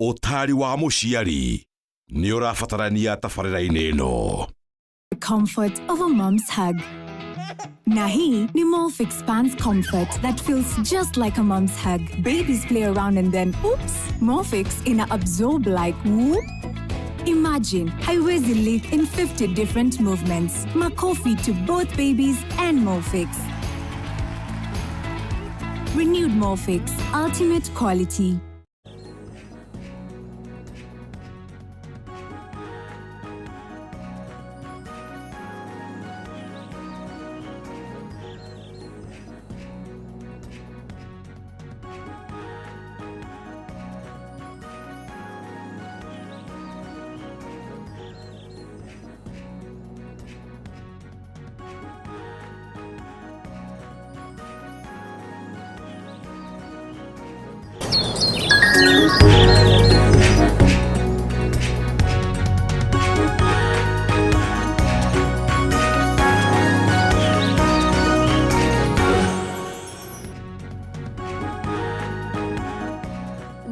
Ũtaari wa mũciari nĩ ũrabatarania tabarĩra-inĩ ĩno. The comfort of a mom's hug. Na hii ni Molfix Pants Comfort that feels just like a mom's hug. Babies play around and then oops, Molfix ina absorb like whoop. Imagine haiwezi leak in 50 different movements. Makofi to both babies and Molfix. Renewed Molfix, ultimate quality.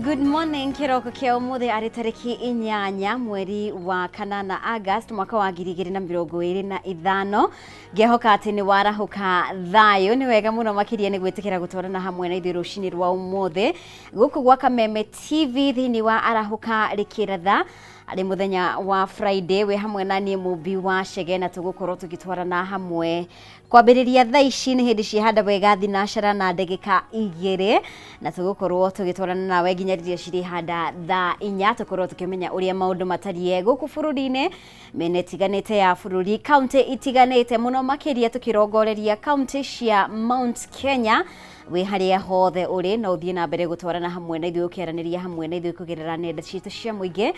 Good morning kĩroko kĩa ũmũthĩ arĩ tarĩki 8 mweri wa kanana August mwaka wa 2025. Ngehoka atĩ nĩ warahũka thayũ. Nĩ wega mũno makĩria nĩ gwĩtĩkĩra gũtwarana hamwe na ithuĩ rũcinĩ rwa ũmũthĩ gũkũ gwa Kameme TV thĩinĩ wa Arahũka Rĩkĩratha arĩ mũthenya wa Friday. Wĩ hamwe na niĩ Mũmbi wa Chege na tũgũkorwo tũgĩtwarana hamwe kwambĩrĩria thaa ici. Nĩ hĩndĩ ciahanda wega thinacara na ndagĩka 2, na tũgũkorwo tũgĩtwarana nawe nginya rĩrĩa cirĩhanda thaa 4, tũkorwo tũkĩmenya ũrĩa maũndũ matariĩ gũkũ bũrũri-inĩ, mĩena ĩtiganĩte ya bũrũri, kaunti itiganĩte, mũno makĩria tũkĩrongoreria kaunti cia Mount Kenya. Wĩ harĩa hothe ũrĩ, no ũthiĩ na mbere gũtwarana hamwe na ithuĩ, ũkĩaranĩria hamwe na ithuĩ kũgerera nenda citũ cia mũingĩ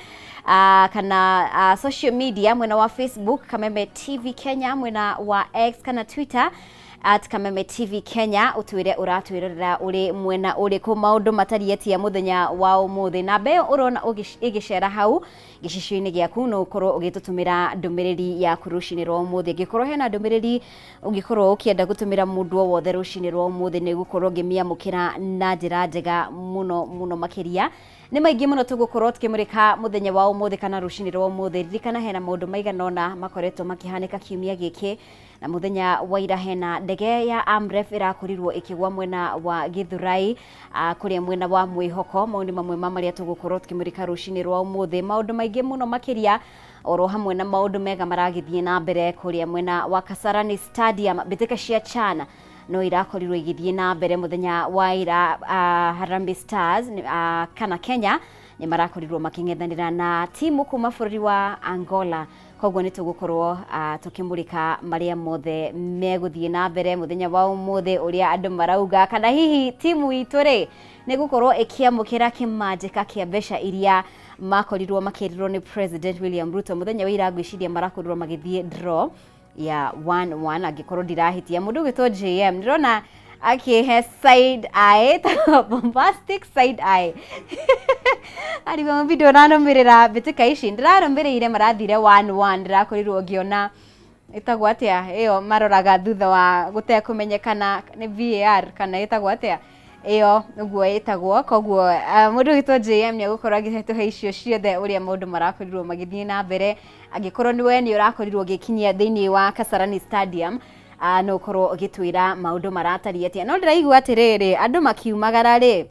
kana social media, mwena wa Facebook Kameme TV Kenya, mwena wa X kana Twitter @KamemeTVKenya. Ũtwĩre ũratwĩrorera ũrĩ mwena ũrĩkũ, maũndũ matariĩ atĩa mũthenya wa ũmũthĩ. Namba ĩyo ũrona ĩgĩcera hau gĩcicio-inĩ gĩaku, no ũkorwo ũgĩtũtũmĩra ndũmĩrĩri yaku rũcinĩ rwa ũmũthĩ. Angĩkorwo hena ndũmĩrĩri ũngĩkorwo ũkĩenda gũtũmĩra mũndũ o wothe rũcinĩ rwa ũmũthĩ, nĩ gũkorwo ngĩmĩamũkĩra na njĩra njega mũno mũno makĩria. Nĩ maingĩ mũno tũgũkorwo tũkĩmũrĩka mũthenya wa ũmũthĩ kana rũcinĩ rwa ũmũthĩ. Ririkana hena maũndũ maigana ũna makoretwo makĩhanĩka kiumia gĩkĩ, na mũthenya wa ira hena ndege ya Amref ĩrakorirwo ĩkĩgwa mwena wa Gĩthũrai, kũrĩa mwena wa Mwĩhoko. Mau nĩ mamwe ma marĩa tũgũkorwo tũkĩmũrĩka rũcinĩ rwa ũmũthĩ. Maũndũ maingĩ mũno makĩria, oro hamwe na maũndũ mega maragĩthiĩ na mbere kũrĩa mwena wa Kasarani Stadium. Mbĩtĩka cia CHAN no irakorirwo igĩthiĩ na mbere mũthenya wa ira. Harambee Stars kana Kenya nĩ marakorirwo makĩng'ethanĩra na timu kuma bũrũri wa Angola. Koguo nĩ tũgũkorwo tũkĩmũrĩka marĩa mothe megũthiĩ na mbere mũthenya wa ũmũthĩ, ũrĩa andũ marauga, kana hihi timu itũ rĩ nĩ gũkorwo ĩkĩamũkĩra kĩmanjĩka kĩa mbeca iria makorirwo makĩrĩrwo nĩ President William Ruto mũthenya wa ira. Ngwĩciria marakorirwo magĩthiĩ draw ya 1-1, angĩkorwo ndirahĩtia. Mũndũ ũgwĩtwo JM ndĩrona akĩhe side eye, bombastic side eye. Ariwe mũbindi ũranũmĩrĩra mbĩtĩka ici ndĩrarũmĩrĩire, marathire 1-1. Ndĩrakorirwo ngĩona ĩtagwo atĩa ĩyo maroraga thutha wa gũtekũmenyekana nĩ VAR kana ĩtagwo atĩa ĩyo, ũguo ĩtagwo. Koguo mũndũ ũgwĩtwo JM nĩ egũkorwo agĩtũhe icio ciothe, ũrĩa maũndũ marakorirwo magĩthiĩ na mbere. Angĩkorwo nĩ we nĩ ũrakorirwo ũgĩkinyia thĩinĩ wa Kasarani Stadium, no ũkorwo ũgĩtwĩra maũndũ maratariĩ atĩa. No ndĩraigua atĩrĩrĩ, andũ makiumagara rĩ,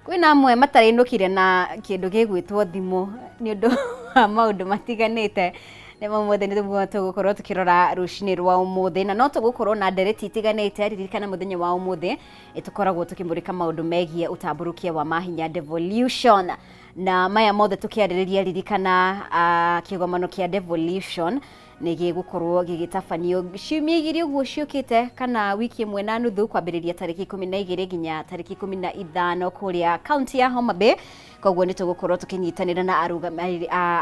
kwĩna amwe matarainũkire na kĩndũ gĩgwĩtwo thimũ nĩ ũndũ wa maũndũ matiganĩte. Nĩ mau mothe nĩguo tũgũkorwo tũkĩrora rũcinĩ rwa ũmũthĩ, na no tũgũkorwo na ndereti itiganĩte. Ririkana mũthenya wa ũmũthĩ tũkoragwo tũkĩmũrĩka maũndũ megiĩ ũtambũrũkia wa mahinya, devolution, na maya mothe tũkĩarĩrĩria. Ririkana kĩgomano kĩa devolution nĩ gĩgũkorwo gĩgĩtabanio ciumia 2 ũguo ciũkĩte, kana wiki ĩmwe na nuthu, kwambĩrĩria tarĩki 12 nginya tarĩki 15 kũrĩa kaunti ya Homa Bay. Koguo nĩ tũgũkorwo tũkĩnyitanĩra na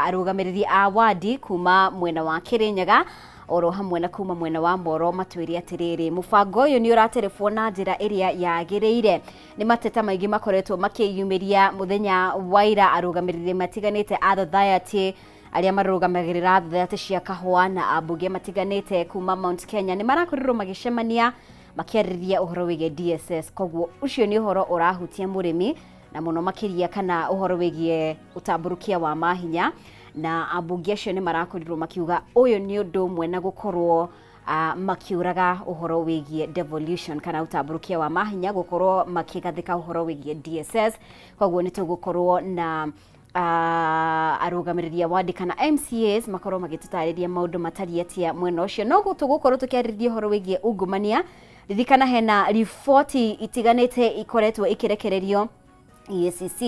arũgamĩrĩri a wadi kuma mwena wa Kĩrĩnyaga oro hamwe na kuma mwena wa Moro, matwĩre atĩrĩrĩ, mũbango ũyũ nĩ ũraterebwo na njĩra ĩrĩa yagĩrĩire. Nĩ mateta maingĩ makoretwo makĩyumĩria mũthenya wa ira. Arũgamĩrĩri matiganĩte a society, arĩa marũgamagĩrĩra society cia kahũa, na ambunge matiganĩte kuma Mount Kenya nĩ marakorirwo magĩcemania makĩarĩrĩria ũhoro wĩgiĩ DSS. Koguo ũcio nĩ ũhoro ũrahutia mũrĩmi. Na mũno makĩria kana ũhoro wĩgiĩ ũtambũrũkia wa mahinya, na ambunge acio nĩ marakorirwo makiuga ũyũ nĩ ũndũ ũmwe na gũkorwo makiũraga ũhoro wĩgiĩ devolution kana ũtambũrũkia wa mahinya, gũkorwo makĩgathĩka ũhoro wĩgiĩ DSS. Koguo nĩ tũgũkorwo na arũgamĩrĩri a wandi kana MCAs makorwo magĩtũtarĩria maũndũ matariĩ atĩa mwena ũcio. No tũgũkorwo tũkĩarĩrĩria ũhoro wĩgiĩ ungumania. Ririkana hena riboti itiganĩte ikoretwo ikĩrekererio. EACC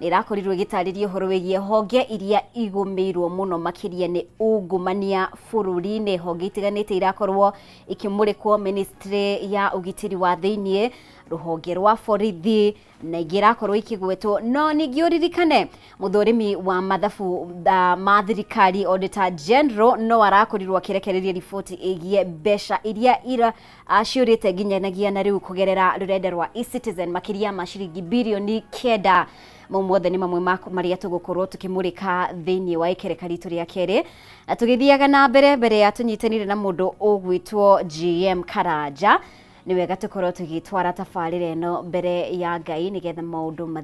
nĩ ĩrakorirwo ĩgĩtarĩria ũhoro wĩgiĩ honge iria igũmĩirwo mũno makĩria nĩ ungumania bũrũri-inĩ. Honge itiganĩte irakorwo ikĩmũrĩkwo, ministry ya ũgitĩri wa thĩiniĩ, rũhonge rwa borithi na ingĩ irakorwo ikĩgwetwo. No ningĩ ũririkane mũthũrimi wa mathabu ma thirikari, Auditor General, no arakorirwo akĩrekereria riboti ĩgiĩ mbeca iria ira ciũrĩte nginyanagia na rĩu kũgerera rũrenda rwa eCitizen, makĩria ma ciringi 9 birioni. Mau mothe nĩ mamwe ma marĩa tũgũkorwo tũkĩmũrĩka thĩinĩ wa ikereka ritũ rĩa kerĩ. Na tũgĩthiaga na mbere, mbere ya tũnyitanĩire na mũndũ ũgwĩtwo GM Karanja, nĩ wega tũkorwo tũgĩtwara tabarĩra ĩno mbere ya Ngai nĩgetha maũndũ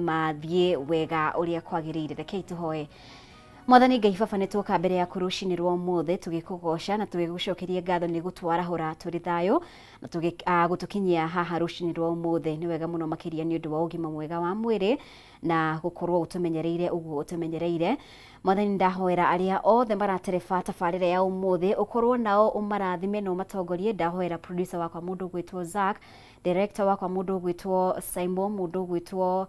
mathiĩ wega ũrĩa kwagĩrĩire. Rekei tũhoe. Mwathani Ngai Baba, nĩ tuoka mbere yaku rũcinĩ rwa ũmũthĩ tũgĩkũgoca na tũgĩgũcokeria ngatho nĩ gũtwarahũra tũrĩ thayũ na gũtũkinyia haha rũcinĩ rwa ũmũthĩ. Nĩ wega mũno makĩria nĩ ũndũ wa ũgima mwega wa mwĩrĩ na gũkorwo ũtũmenyereire ũguo ũtũmenyereire. Mwathani, ndahoera arĩa othe maratereba tabarĩra ya ũmũthĩ, ũkorwo nao, ũmarathime na ũmatongorie. Ndahoera producer wakwa mũndũ ũgwĩtwo Zack, director wakwa mũndũ ũgwĩtwo Simon, mũndũ ũgwĩtwo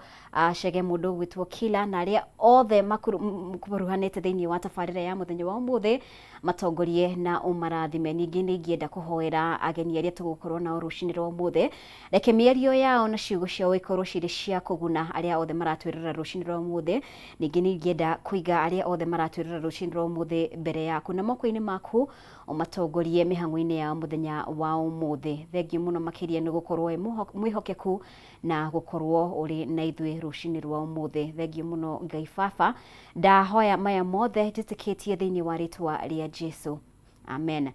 Chege, mũndũ ũgwĩtwo Kila, na arĩa othe makuruhanĩte thĩinĩ wa tabarĩra ya mũthenya wa ũmũthĩ, matongorie na ũmarathime. Ningĩ nĩ ingĩenda kũhoera ageni arĩa tũgũkorwo nao rũcinĩ rwa ũmũthĩ. Reke mĩario yao na ciugo ciao ikorwo cirĩ cia kũguna arĩa othe maratwĩrora rũcinĩ rwa ũmũthĩ. Ningĩ nĩ ingĩenda kũiga arĩa othe maratwĩrora rũcinĩ rwa ũmũthĩ mbere yaku na moko-inĩ maku, ũmatongorie mĩhang'o-inĩ yao mũthenya wa ũmũthĩ. Thengiũ mũno makĩria nĩ gũkorwo wĩ mwĩhokeku na gũkorwo ũrĩ na ithuĩ rũcinĩ rwa ũmũthĩ. Thengiũ mũno Ngai Baba. Ndahoya maya mothe njĩtĩkĩtie thĩinĩ wa rĩtwa rĩa Jesu, amen.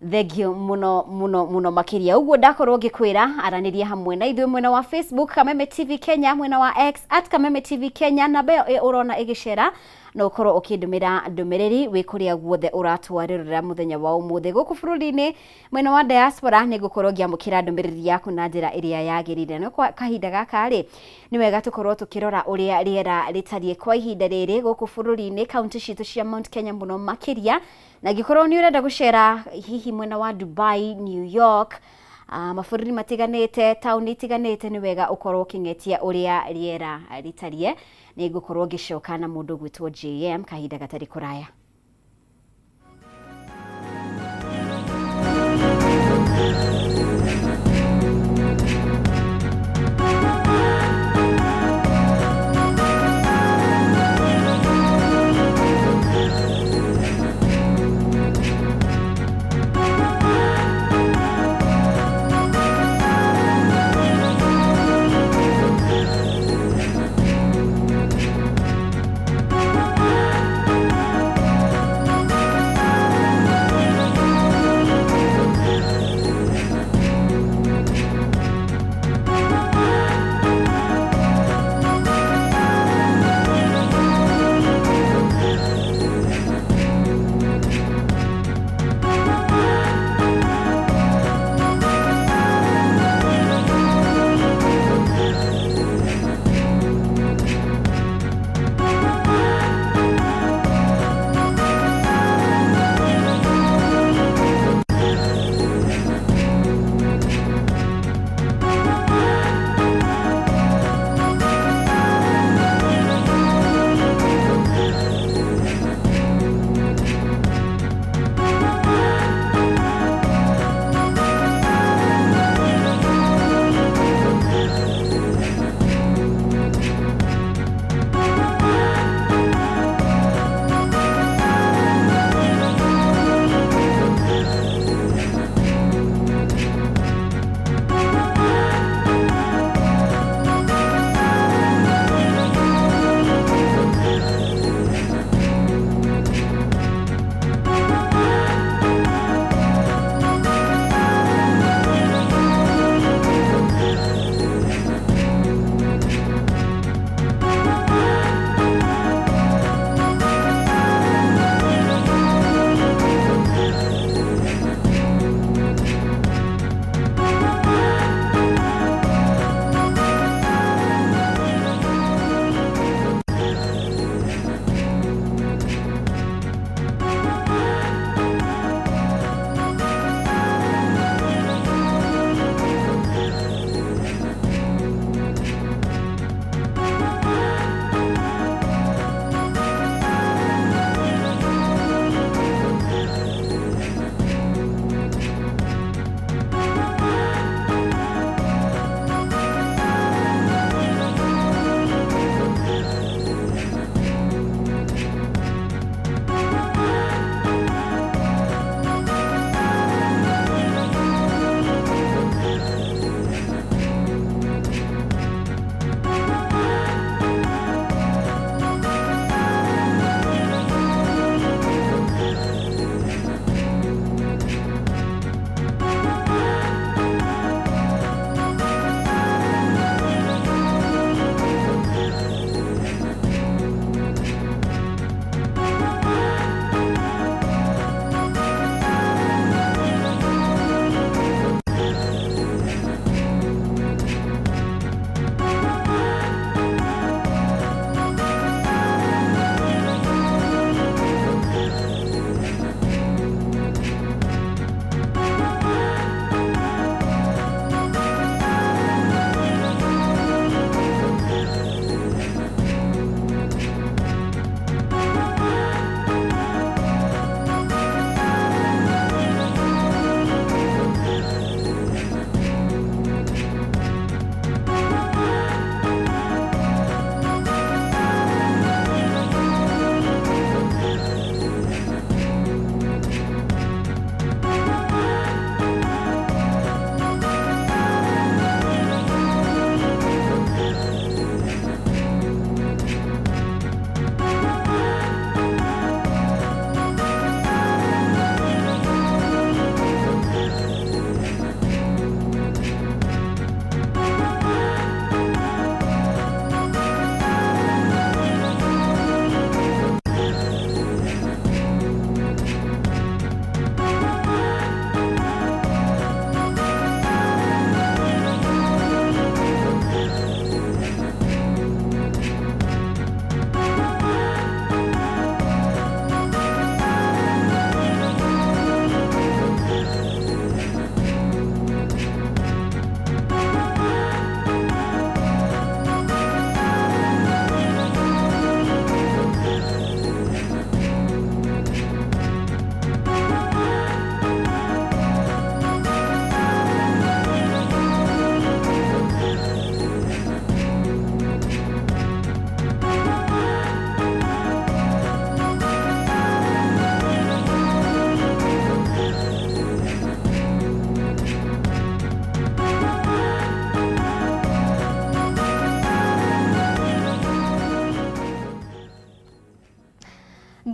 Thengio muno muno muno makiria. Uguo ndakorwo ngikwira, aranĩria hamwe na ithuĩ mwena wa Facebook, Kameme TV Kenya, mwena wa X, @KamemeTVKenya. Namba ĩyo ũrona ĩgĩcera, no ũkorwo ũkĩndũmĩra ndũmĩrĩri wĩ kũrĩa guothe ũratwarĩrĩra mũthenya wa ũmũthĩ gũkũ bũrũri-inĩ. Mwena wa diaspora nĩ ngũkorwo ngĩamũkĩra ndũmĩrĩri yaku na njĩra ĩrĩa yagĩrĩire. No kwa kahinda gaka rĩ, nĩ wega tũkorwo tũkĩrora ũrĩa rĩera rĩtariĩ kwa ihinda rĩrĩ gũkũ bũrũri-inĩ, kaunti citũ cia Mount Kenya mũno makĩria. Na angĩkorwo nĩ ũrenda gũcera hihi mwena wa Dubai, New York, mabũrũri matiganĩte, taũni itiganĩte, nĩ wega ũkorwo ũkĩng'etia ũrĩa rĩera rĩtariĩ. Nĩ ngũkorwo ngĩcoka na mũndũ ũgwĩtwo JM kahinda gatarĩ kũraya.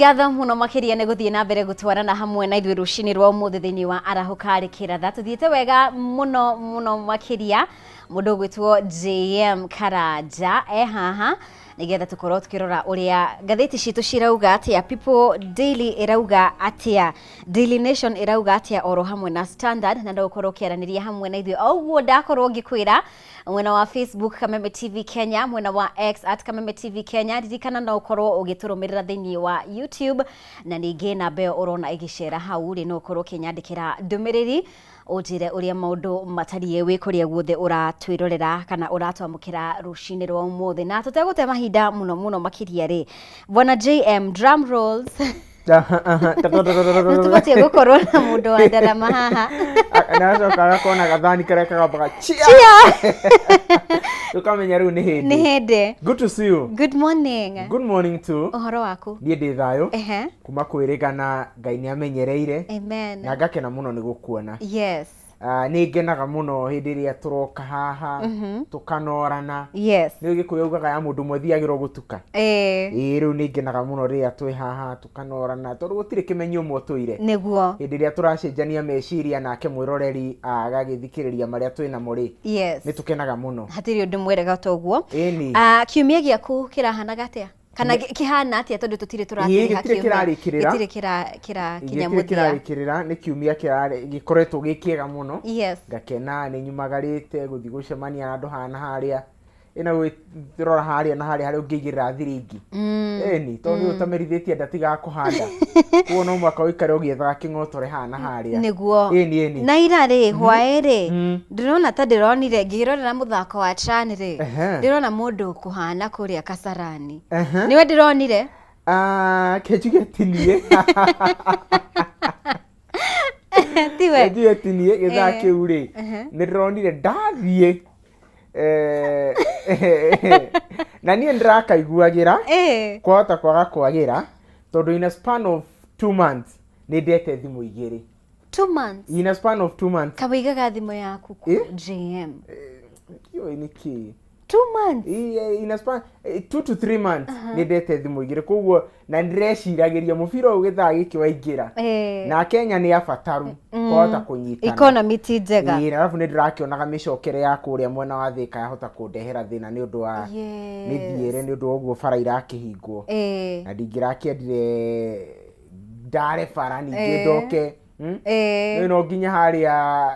Ngatho mũno makĩria nĩ gũthiĩ na mbere gũtwarana hamwe na ithuĩ rũcinĩ rwa ũmũthĩ thĩinĩ wa Arahũka Rĩkĩratha. Tũthiĩte wega mũno mũno makĩria. Mũndũ ũgwĩtwo JM Karanja e haha nĩgetha tũkorwo tũkĩrora ũrĩa ngathĩti citũ cirauga atĩa, People Daily ĩrauga atĩa, Daily Nation ĩrauga atĩa, oro hamwe na Standard, na no ũkorwo ũkĩaranĩria hamwe na ithuĩ o ũguo ndakorwo ngĩkwĩra mwena wa Facebook Kameme TV Kenya, mwena wa X at Kameme TV Kenya. Ririkana no ũkorwo ũgĩtũrũmĩrĩra thĩinĩ wa YouTube, na ningĩ namba ĩyo ũrona ĩgĩcera hau rĩ, no ũkorwo ũkĩnyandĩkĩra ndũmĩrĩri ũnjĩre ũrĩa maũndũ matariĩ wĩ kũrĩa guothe ũratwĩrorera kana ũratwamũkĩra rũcinĩ rwa ũmũthĩ. Na tũtegũte mahinda mũno mũno makĩria rĩ, bwana JM, drum rolls. Nĩtũbatiĩ gũkorwo na mũndũ wa ndarama haha. Nacoka agakona gathani karĩa kagambaga chia, ũkamenya rĩu nĩ hĩndĩ. Nĩ hĩndĩ. Good to see you. Good morning. Good morning too. Ũhoro waku? Niĩ ndĩ thayũ. Ehe. Kuma kwĩrĩgana Ngai nĩ amenyereire. Amen. Na ngakena mũno nĩ gũkuona. Yes. Ah, nĩ ngenaga mũno hĩndĩ ĩrĩa tũroka haha tũkanorana. Yes. Nĩ Gĩkũyũ augaga ya mũndũ ũmwe thiagĩrwo gũtuka. Ĩĩ. Ĩĩ, rĩu nĩ ngenaga mũno rĩrĩa twĩ haha tũkanorana, tondũ gũtirĩ kĩmenyi ũmwe ũtũire. Nĩguo. Hĩndĩ ĩrĩa tũracenjania meciria nake mwĩroreri agagĩthikĩrĩria marĩa twĩ namo rĩ, Yes. nĩ tũkenaga mũno. Hatirĩ ũndũ mwerega ta ũguo. Ĩni. Ah, kiumia gĩaku kĩrahanaga atĩa, kana kĩhana atĩa, tondũ tũtirĩ tũratiriha? Gĩtirĩ kĩrarĩkĩrĩra. Gĩtirĩ kĩrakinya Gĩtirĩ mũthia. Kĩrarĩkĩrĩra, nĩ kiumia gĩkoretwo gĩ kĩega mũno. Yes. Ngakena nĩ nyumagarĩte gũthiĩ gũcemania na andũ hana harĩa ĩna gwĩrora harĩa na harĩa harĩa ũngĩigĩrĩra thiringi. Ĩni, tondũ nĩ ũtamerithĩtie ndatigaga kũhanda, koguo no mwaka ũikare ũgĩethaga kĩng'otore haha na harĩa. Nĩguo. Ĩni. Na ira rĩ, hwaĩ rĩ, ndĩrona ta ndĩronire ngĩrorera mũthako wa CHAN rĩ, ndĩrona mũndũ kũhana kũrĩa Kasarani. Ehe. Nĩwe ndĩronire? Ah, kenjuge tinie. Tiwe? Kenjuge tinie gĩthaa Eh. kĩu rĩ, nĩ ndĩronire ndathiĩ na niĩ ndĩrakaiguagĩra kwahota kwaga kwagĩra, tondũ in a span of 2 months nĩ ndete thimũ igĩrĩ. 2 months? In a span of 2 months. Kawaigaga thimũ yaku kũ? Eh? JM. Ndiũĩ nĩ kĩĩ. 2 months? In a span 2 to 3 months nĩ ndete thimũ igĩrĩ, koguo na ndĩreciragĩria mũbira ũyũ gĩthaa gĩkĩ waingĩra Eh. na Kenya nĩ abataru kwahota kũnyitana. Economy ti njega. Ĩĩ, na arabu nĩ ndĩrakĩonaga mĩcokere ya kũrĩa mwena wa Thĩka yahota kũndehera thĩna nĩ ũndũ wa mĩthiĩre, nĩ ũndũ wa ũguo bara irakĩhingwo, Eh. na ndingĩrakĩendire ndare bara ningĩ Eh. ndoke. Eh. Rĩu no nginya harĩa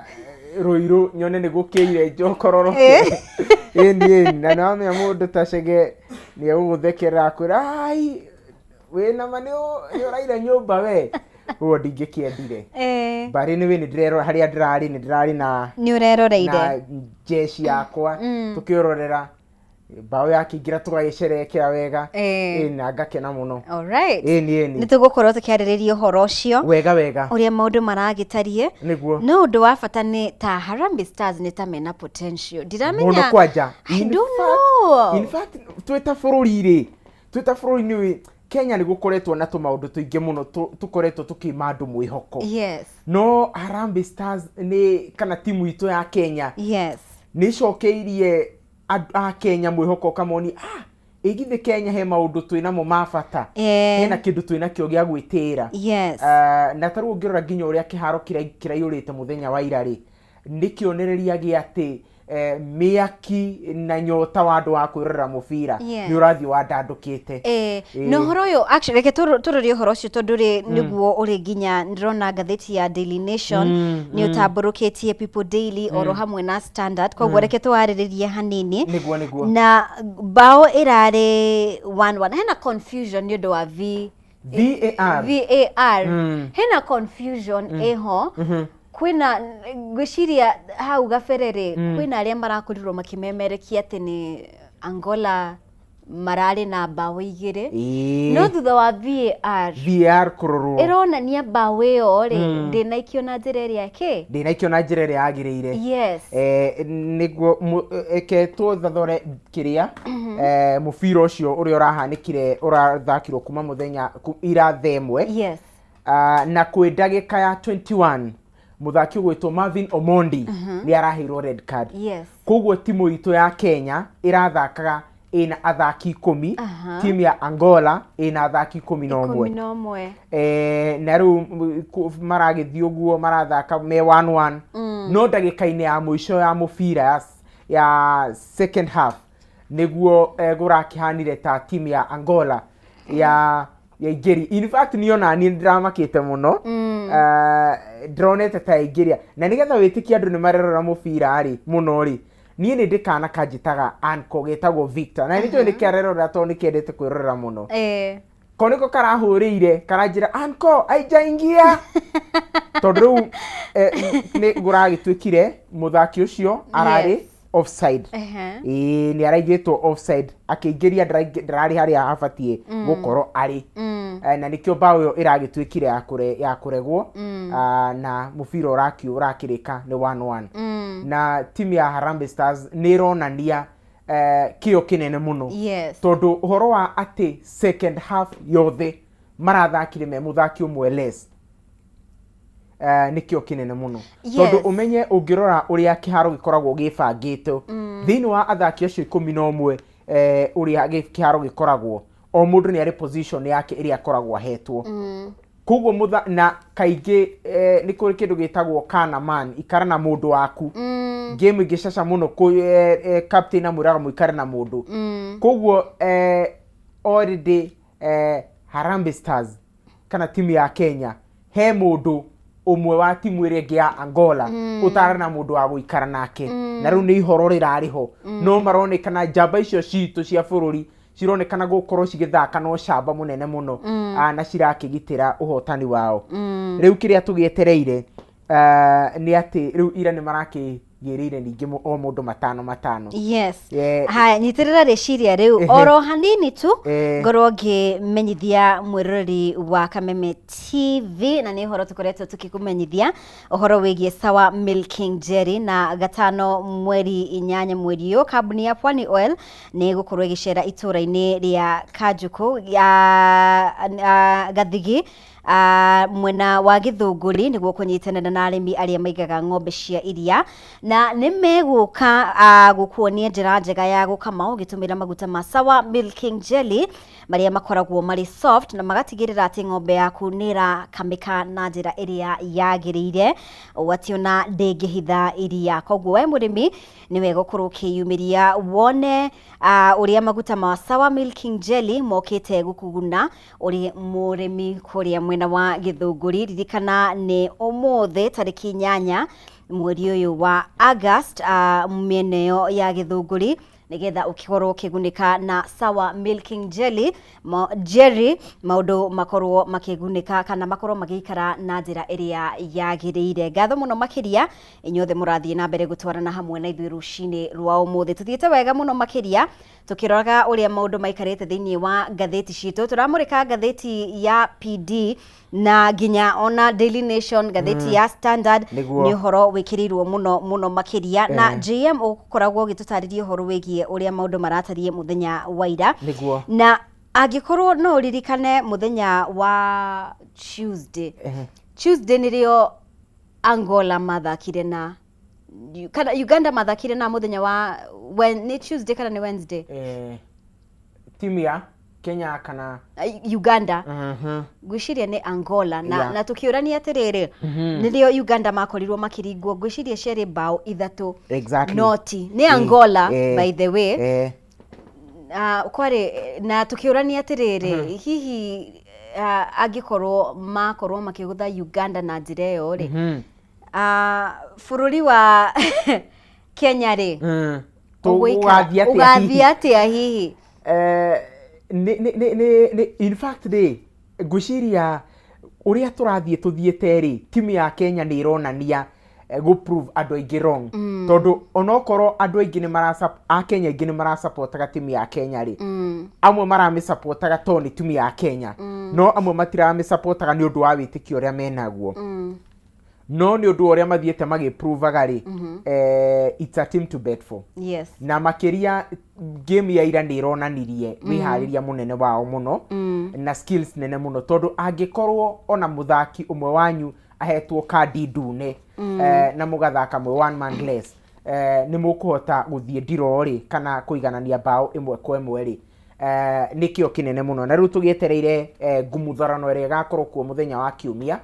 Rũirũ nyone nĩ gũkĩire njokororoke. Ĩni ĩni, na nĩwamenya mũndũ ta Chege nĩ egũgũthekerera akwĩra, "Ai, wĩna ma nĩ ũraire nyũmba we?" Ũguo ndingĩkĩendire. Eh. Mbarĩ nĩ wĩ nĩ ndĩrerora harĩa ndĩrarĩ, nĩ ndĩrarĩ na Nĩ ũreroreire. na jeshi yakwa tũkĩrorera mbaũ yakĩingĩra, tũgagĩcerekera wega. Eh. Ĩĩ, na ngakena mũno. Alright. Ĩni. Nĩ tũgũkorwo tũkĩarĩrĩria ũhoro ũcio, Wega wega. Ũrĩa maũndũ maragĩtariĩ. Nĩguo. No ũndũ wa bata nĩ ta Harambee Stars nĩ ta mena potential, ndiramenya. Mũno kwanja. I In don't fact- know. In fact, twĩ ta bũrũri rĩ, twĩ ta bũrũri nĩ Kenya nĩ gũkoretwo na tũmaũndũ tũingĩ mũno tũkoretwo tũkĩima andũ mwĩhoko. Yes. No Harambee Stars nĩ kana timu itũ ya Kenya Yes. nĩ icokeirie andũ a Kenya mwĩhoko, ũkamoni, ah, ĩgithĩ Kenya he maũndũ twĩ namo ma bata, Eh. hena kĩndũ twĩ nakĩo gĩa gwĩtĩĩra. Yes. Ah, na tarĩu ũngĩrora nginya ũrĩa kĩharo kĩraiyũrĩte mũthenya wa ira rĩ, nĩ kĩonereria gĩa atĩ mĩaki na nyota wa andũ wa kwĩrorera mũbira nĩ ũrathiĩ wandandũkĩte. Eh, Ĩĩ. Na ũhoro ũyũ actually, reke tũrore ũhoro ũcio, tondũ rĩ nĩguo ũrĩ nginya ndĩrona ngathĩti ya Daily Nation nĩ ũtambũrũkĩtie, People Daily oro hamwe na Standard, koguo reke tũwarĩrĩrie hanini. Nĩguo. Na bao ĩrarĩ 1-1, hena confusion nĩ ũndũ wa V VAR. VAR. Hena confusion ĩho, kwĩna ngwĩciria hau gabere rĩ, kwĩna arĩa marakorirwo makĩmemerekia atĩ nĩ Angola mararĩ na mbaũ igĩrĩ, Ĩĩ. no thutha wa VAR VAR kũrorwo ĩronania mbaũ ĩyo rĩ ndĩnaikio na njĩra ĩrĩa kĩ ndĩnaikio na njĩra ĩrĩa yagĩrĩire. Yes. Nĩguo eke tũthathore kĩrĩa mũbira ũcio ũrĩa ũrahanĩkire ũrathakirwo kuma mũthenya ira thaa 1. Yes. Ah, na kwĩ ndagĩka ya 21 mũthaki ũgwĩtwo Marvin Omondi nĩ araheirwo red card. Yes. Koguo timu itũ ya Kenya ĩrathakaga Ĩna athaki 10. Aha. Timu ya Angola ĩna athaki 11. 11. Na rĩu maragĩthiĩ ũguo marathaka me 1-1, no ndagĩka-inĩ ya mũico ya mũbira ya second half nĩguo gũrakĩhanire ta timu ya Angola ya yaingĩri. In fact, niĩ ona niĩ ndĩramakĩte mũno. Ndĩronete ta yaingĩria, na nĩgetha wĩtĩkie andũ nĩ marerora mũbira rĩ mũno rĩ, niĩ nĩ ndĩ kana kanjĩtaga anko getagwo Victor, na nĩ njũĩ nĩ karerorera tondũ nĩ kendete kwĩrorera mũno. Ko nĩko karahũrĩire karanjĩra, "Anko, aijaingia," tondũ rĩu nĩ gũragĩtuĩkire mũthaki ũcio ararĩ offside. Ĩĩ, nĩ araigĩtwo offside, akĩingĩria ndararĩ harĩa abatiĩ gũkorwo arĩ. Na nĩkĩo bao ĩyo ĩragĩtuĩkire ya kũregwo. Ah, na mũbira ũrakĩrĩka nĩ 1-1. Na timu ya Harambee Stars nĩ ĩronania kĩo kĩnene mũno, tondũ ũhoro wa atĩ second half yothe marathakire me mũthaki ũmwe less, nĩ kĩo kĩnene mũno, tondũ ũmenye ũngĩrora ũrĩa kĩharo gĩkoragwo gĩbangĩtwo thĩinĩ wa athaki acio 11, ũrĩa kĩharo gĩkoragwo, o mũndũ nĩ arĩ position yake ĩrĩa akoragwo ahetwo. Koguo na kaingĩ nĩ kũrĩ kĩndũ gĩtagwo kana man, ikara na mũndũ waku. Game ĩngĩcaca mũno, captain amwĩraga mũikare na mũndũ. Koguo already Harambee Stars kana timu ya Kenya, he mũndũ ũmwe wa timu ĩrĩa ĩngĩ ya Angola ũtarĩ na mũndũ wa gũikara nake, na rĩu nĩ ihoro rĩrarĩ ho. No maronekana njamba icio citũ cia bũrũri cironekana gũkorwo cigĩthaka na ũcamba mũnene mũno. Ah, na cirakĩgitĩra ũhotani wao. Rĩu kĩrĩa tũgĩetereire nĩ atĩ rĩu ira nĩ marakĩgĩrĩire ningĩ o mũndũ matano matano. Haya, nyitĩrĩra rĩciria rĩu oro hanini tu. Ngorwo ngĩmenyithia mwĩroreri wa Kameme TV, na nĩ ũhoro tũkoretwo tũkĩkũmenyithia ũhoro wĩgiĩ Sawa Milking Jelly, na gatano mweri 8 mweri ũyũ kambuni ya Pwani Oil nĩ ĩgũkorwo ĩgĩcera itũũra-inĩ rĩa Kanjũkũ ya Gathigi, mwena wa Gĩthũngũri, nĩguo kũnyitanĩra na arĩmi arĩa maigaga ng'ombe cia iria, na nĩ megũka gũkuonia njĩra njega ya gũkama ũgĩtũmĩra maguta ma Sawa Milking Jelly marĩa makoragwo marĩ soft na magatigĩrĩra atĩ ng'ombe yaku nĩ ĩrakamĩka na njĩra ĩrĩa yagĩrĩire, ũũ atĩ ona ndĩngĩhitha iria. Koguo we mũrĩmi nĩ wega ũkorwo ũkĩyumĩria wone ũrĩa maguta ma Sawa Milking Jelly mokĩte gũkũguna ũrĩ mũrĩmi kũrĩa mwena wa Gĩthũngũri. Ririkana nĩ ũmũthĩ tarĩki 8 mweri ũyũ wa August, mĩena ĩyo ya Gĩthũngũri, nĩgetha ũkĩkorwo ũkĩgunĩka na Sawa Milking Jelly Jerry, maũndũ makorwo makĩgunĩka kana makorwo magĩikara na njĩra ĩrĩa yagĩrĩire. Ngatho mũno makĩria inyuothe mũrathiĩ na mbere gũtwarana hamwe na ithuĩ rũcinĩ rwa ũmũthĩ. Tũthiĩte wega mũno makĩria tũkĩroraga ũrĩa maũndũ maikarĩte thĩinĩ wa ngathĩti citũ. Tũramũrĩka ngathĩti ya PD na nginya ona Daily Nation, ngathĩti ya Standard. Nĩ ũhoro wĩkĩrĩirwo mũno mũno makĩria, na JM ũkoragwo ũgĩtũtarĩria ũhoro wĩgiĩ ũrĩa maũndũ maratariĩ mũthenya wa ira. Na angĩkorwo no ũririkane mũthenya wa Tuesday, Tuesday nĩrĩo Angola mathakire na kana Uganda mathakire na mũthenya wa nĩ Tuesday kana nĩ Wednesday? Timu ya Kenya kana Uganda. Ngwĩciria nĩ Angola na, na tũkĩũrania atĩrĩrĩ, nĩrĩo Uganda makorirwo makĩringwo, ngwĩciria ciarĩ bao 3 noti nĩ Angola. By the way, kwarĩ na tũkĩũrania atĩrĩrĩ, hihi angĩkorwo makorwo makĩgũtha Uganda na njĩra ĩyo rĩ, bũrũri wa Kenya rĩ, Ũgathiĩ atĩa ũgathiĩ hihi? Atĩa hihi? Nĩ in fact rĩ, ngwĩciria ũrĩa tũrathiĩ tũthiĩte rĩ, timu ya Kenya nĩ ĩronania gũ prove andũ aingĩ wrong, tondũ onokorwo andũ aingĩ nĩ mara a Kenya aingĩ nĩ marasupportaga timu ya Kenya rĩ, amwe maramĩsupportaga tondũ nĩ timu ya Kenya, no amwe matiramĩsupportaga nĩ ũndũ wa wĩtĩkio ũrĩa menaguo. No nĩ ũndũ wa ũrĩa mathiĩte magĩprovaga rĩ, it's a team to bet for. Na makĩria game ya ira nĩ ĩronanirie wĩharĩria mũnene wao mũno na skills nene mũno, tondũ angĩkorwo ona mũthaki ũmwe wanyu ahetwo kandi ndune, na mũgathaka mwĩ one man less, Nĩ mũkũhota gũthiĩ ndiroo rĩ kana kũiganania mbaũ 1-1 rĩ, nĩ kĩo kĩnene mũno. Na rĩu tũgĩetereire ngumutharano ĩrĩa ĩgakorwo kuo mũthenya wa kiumia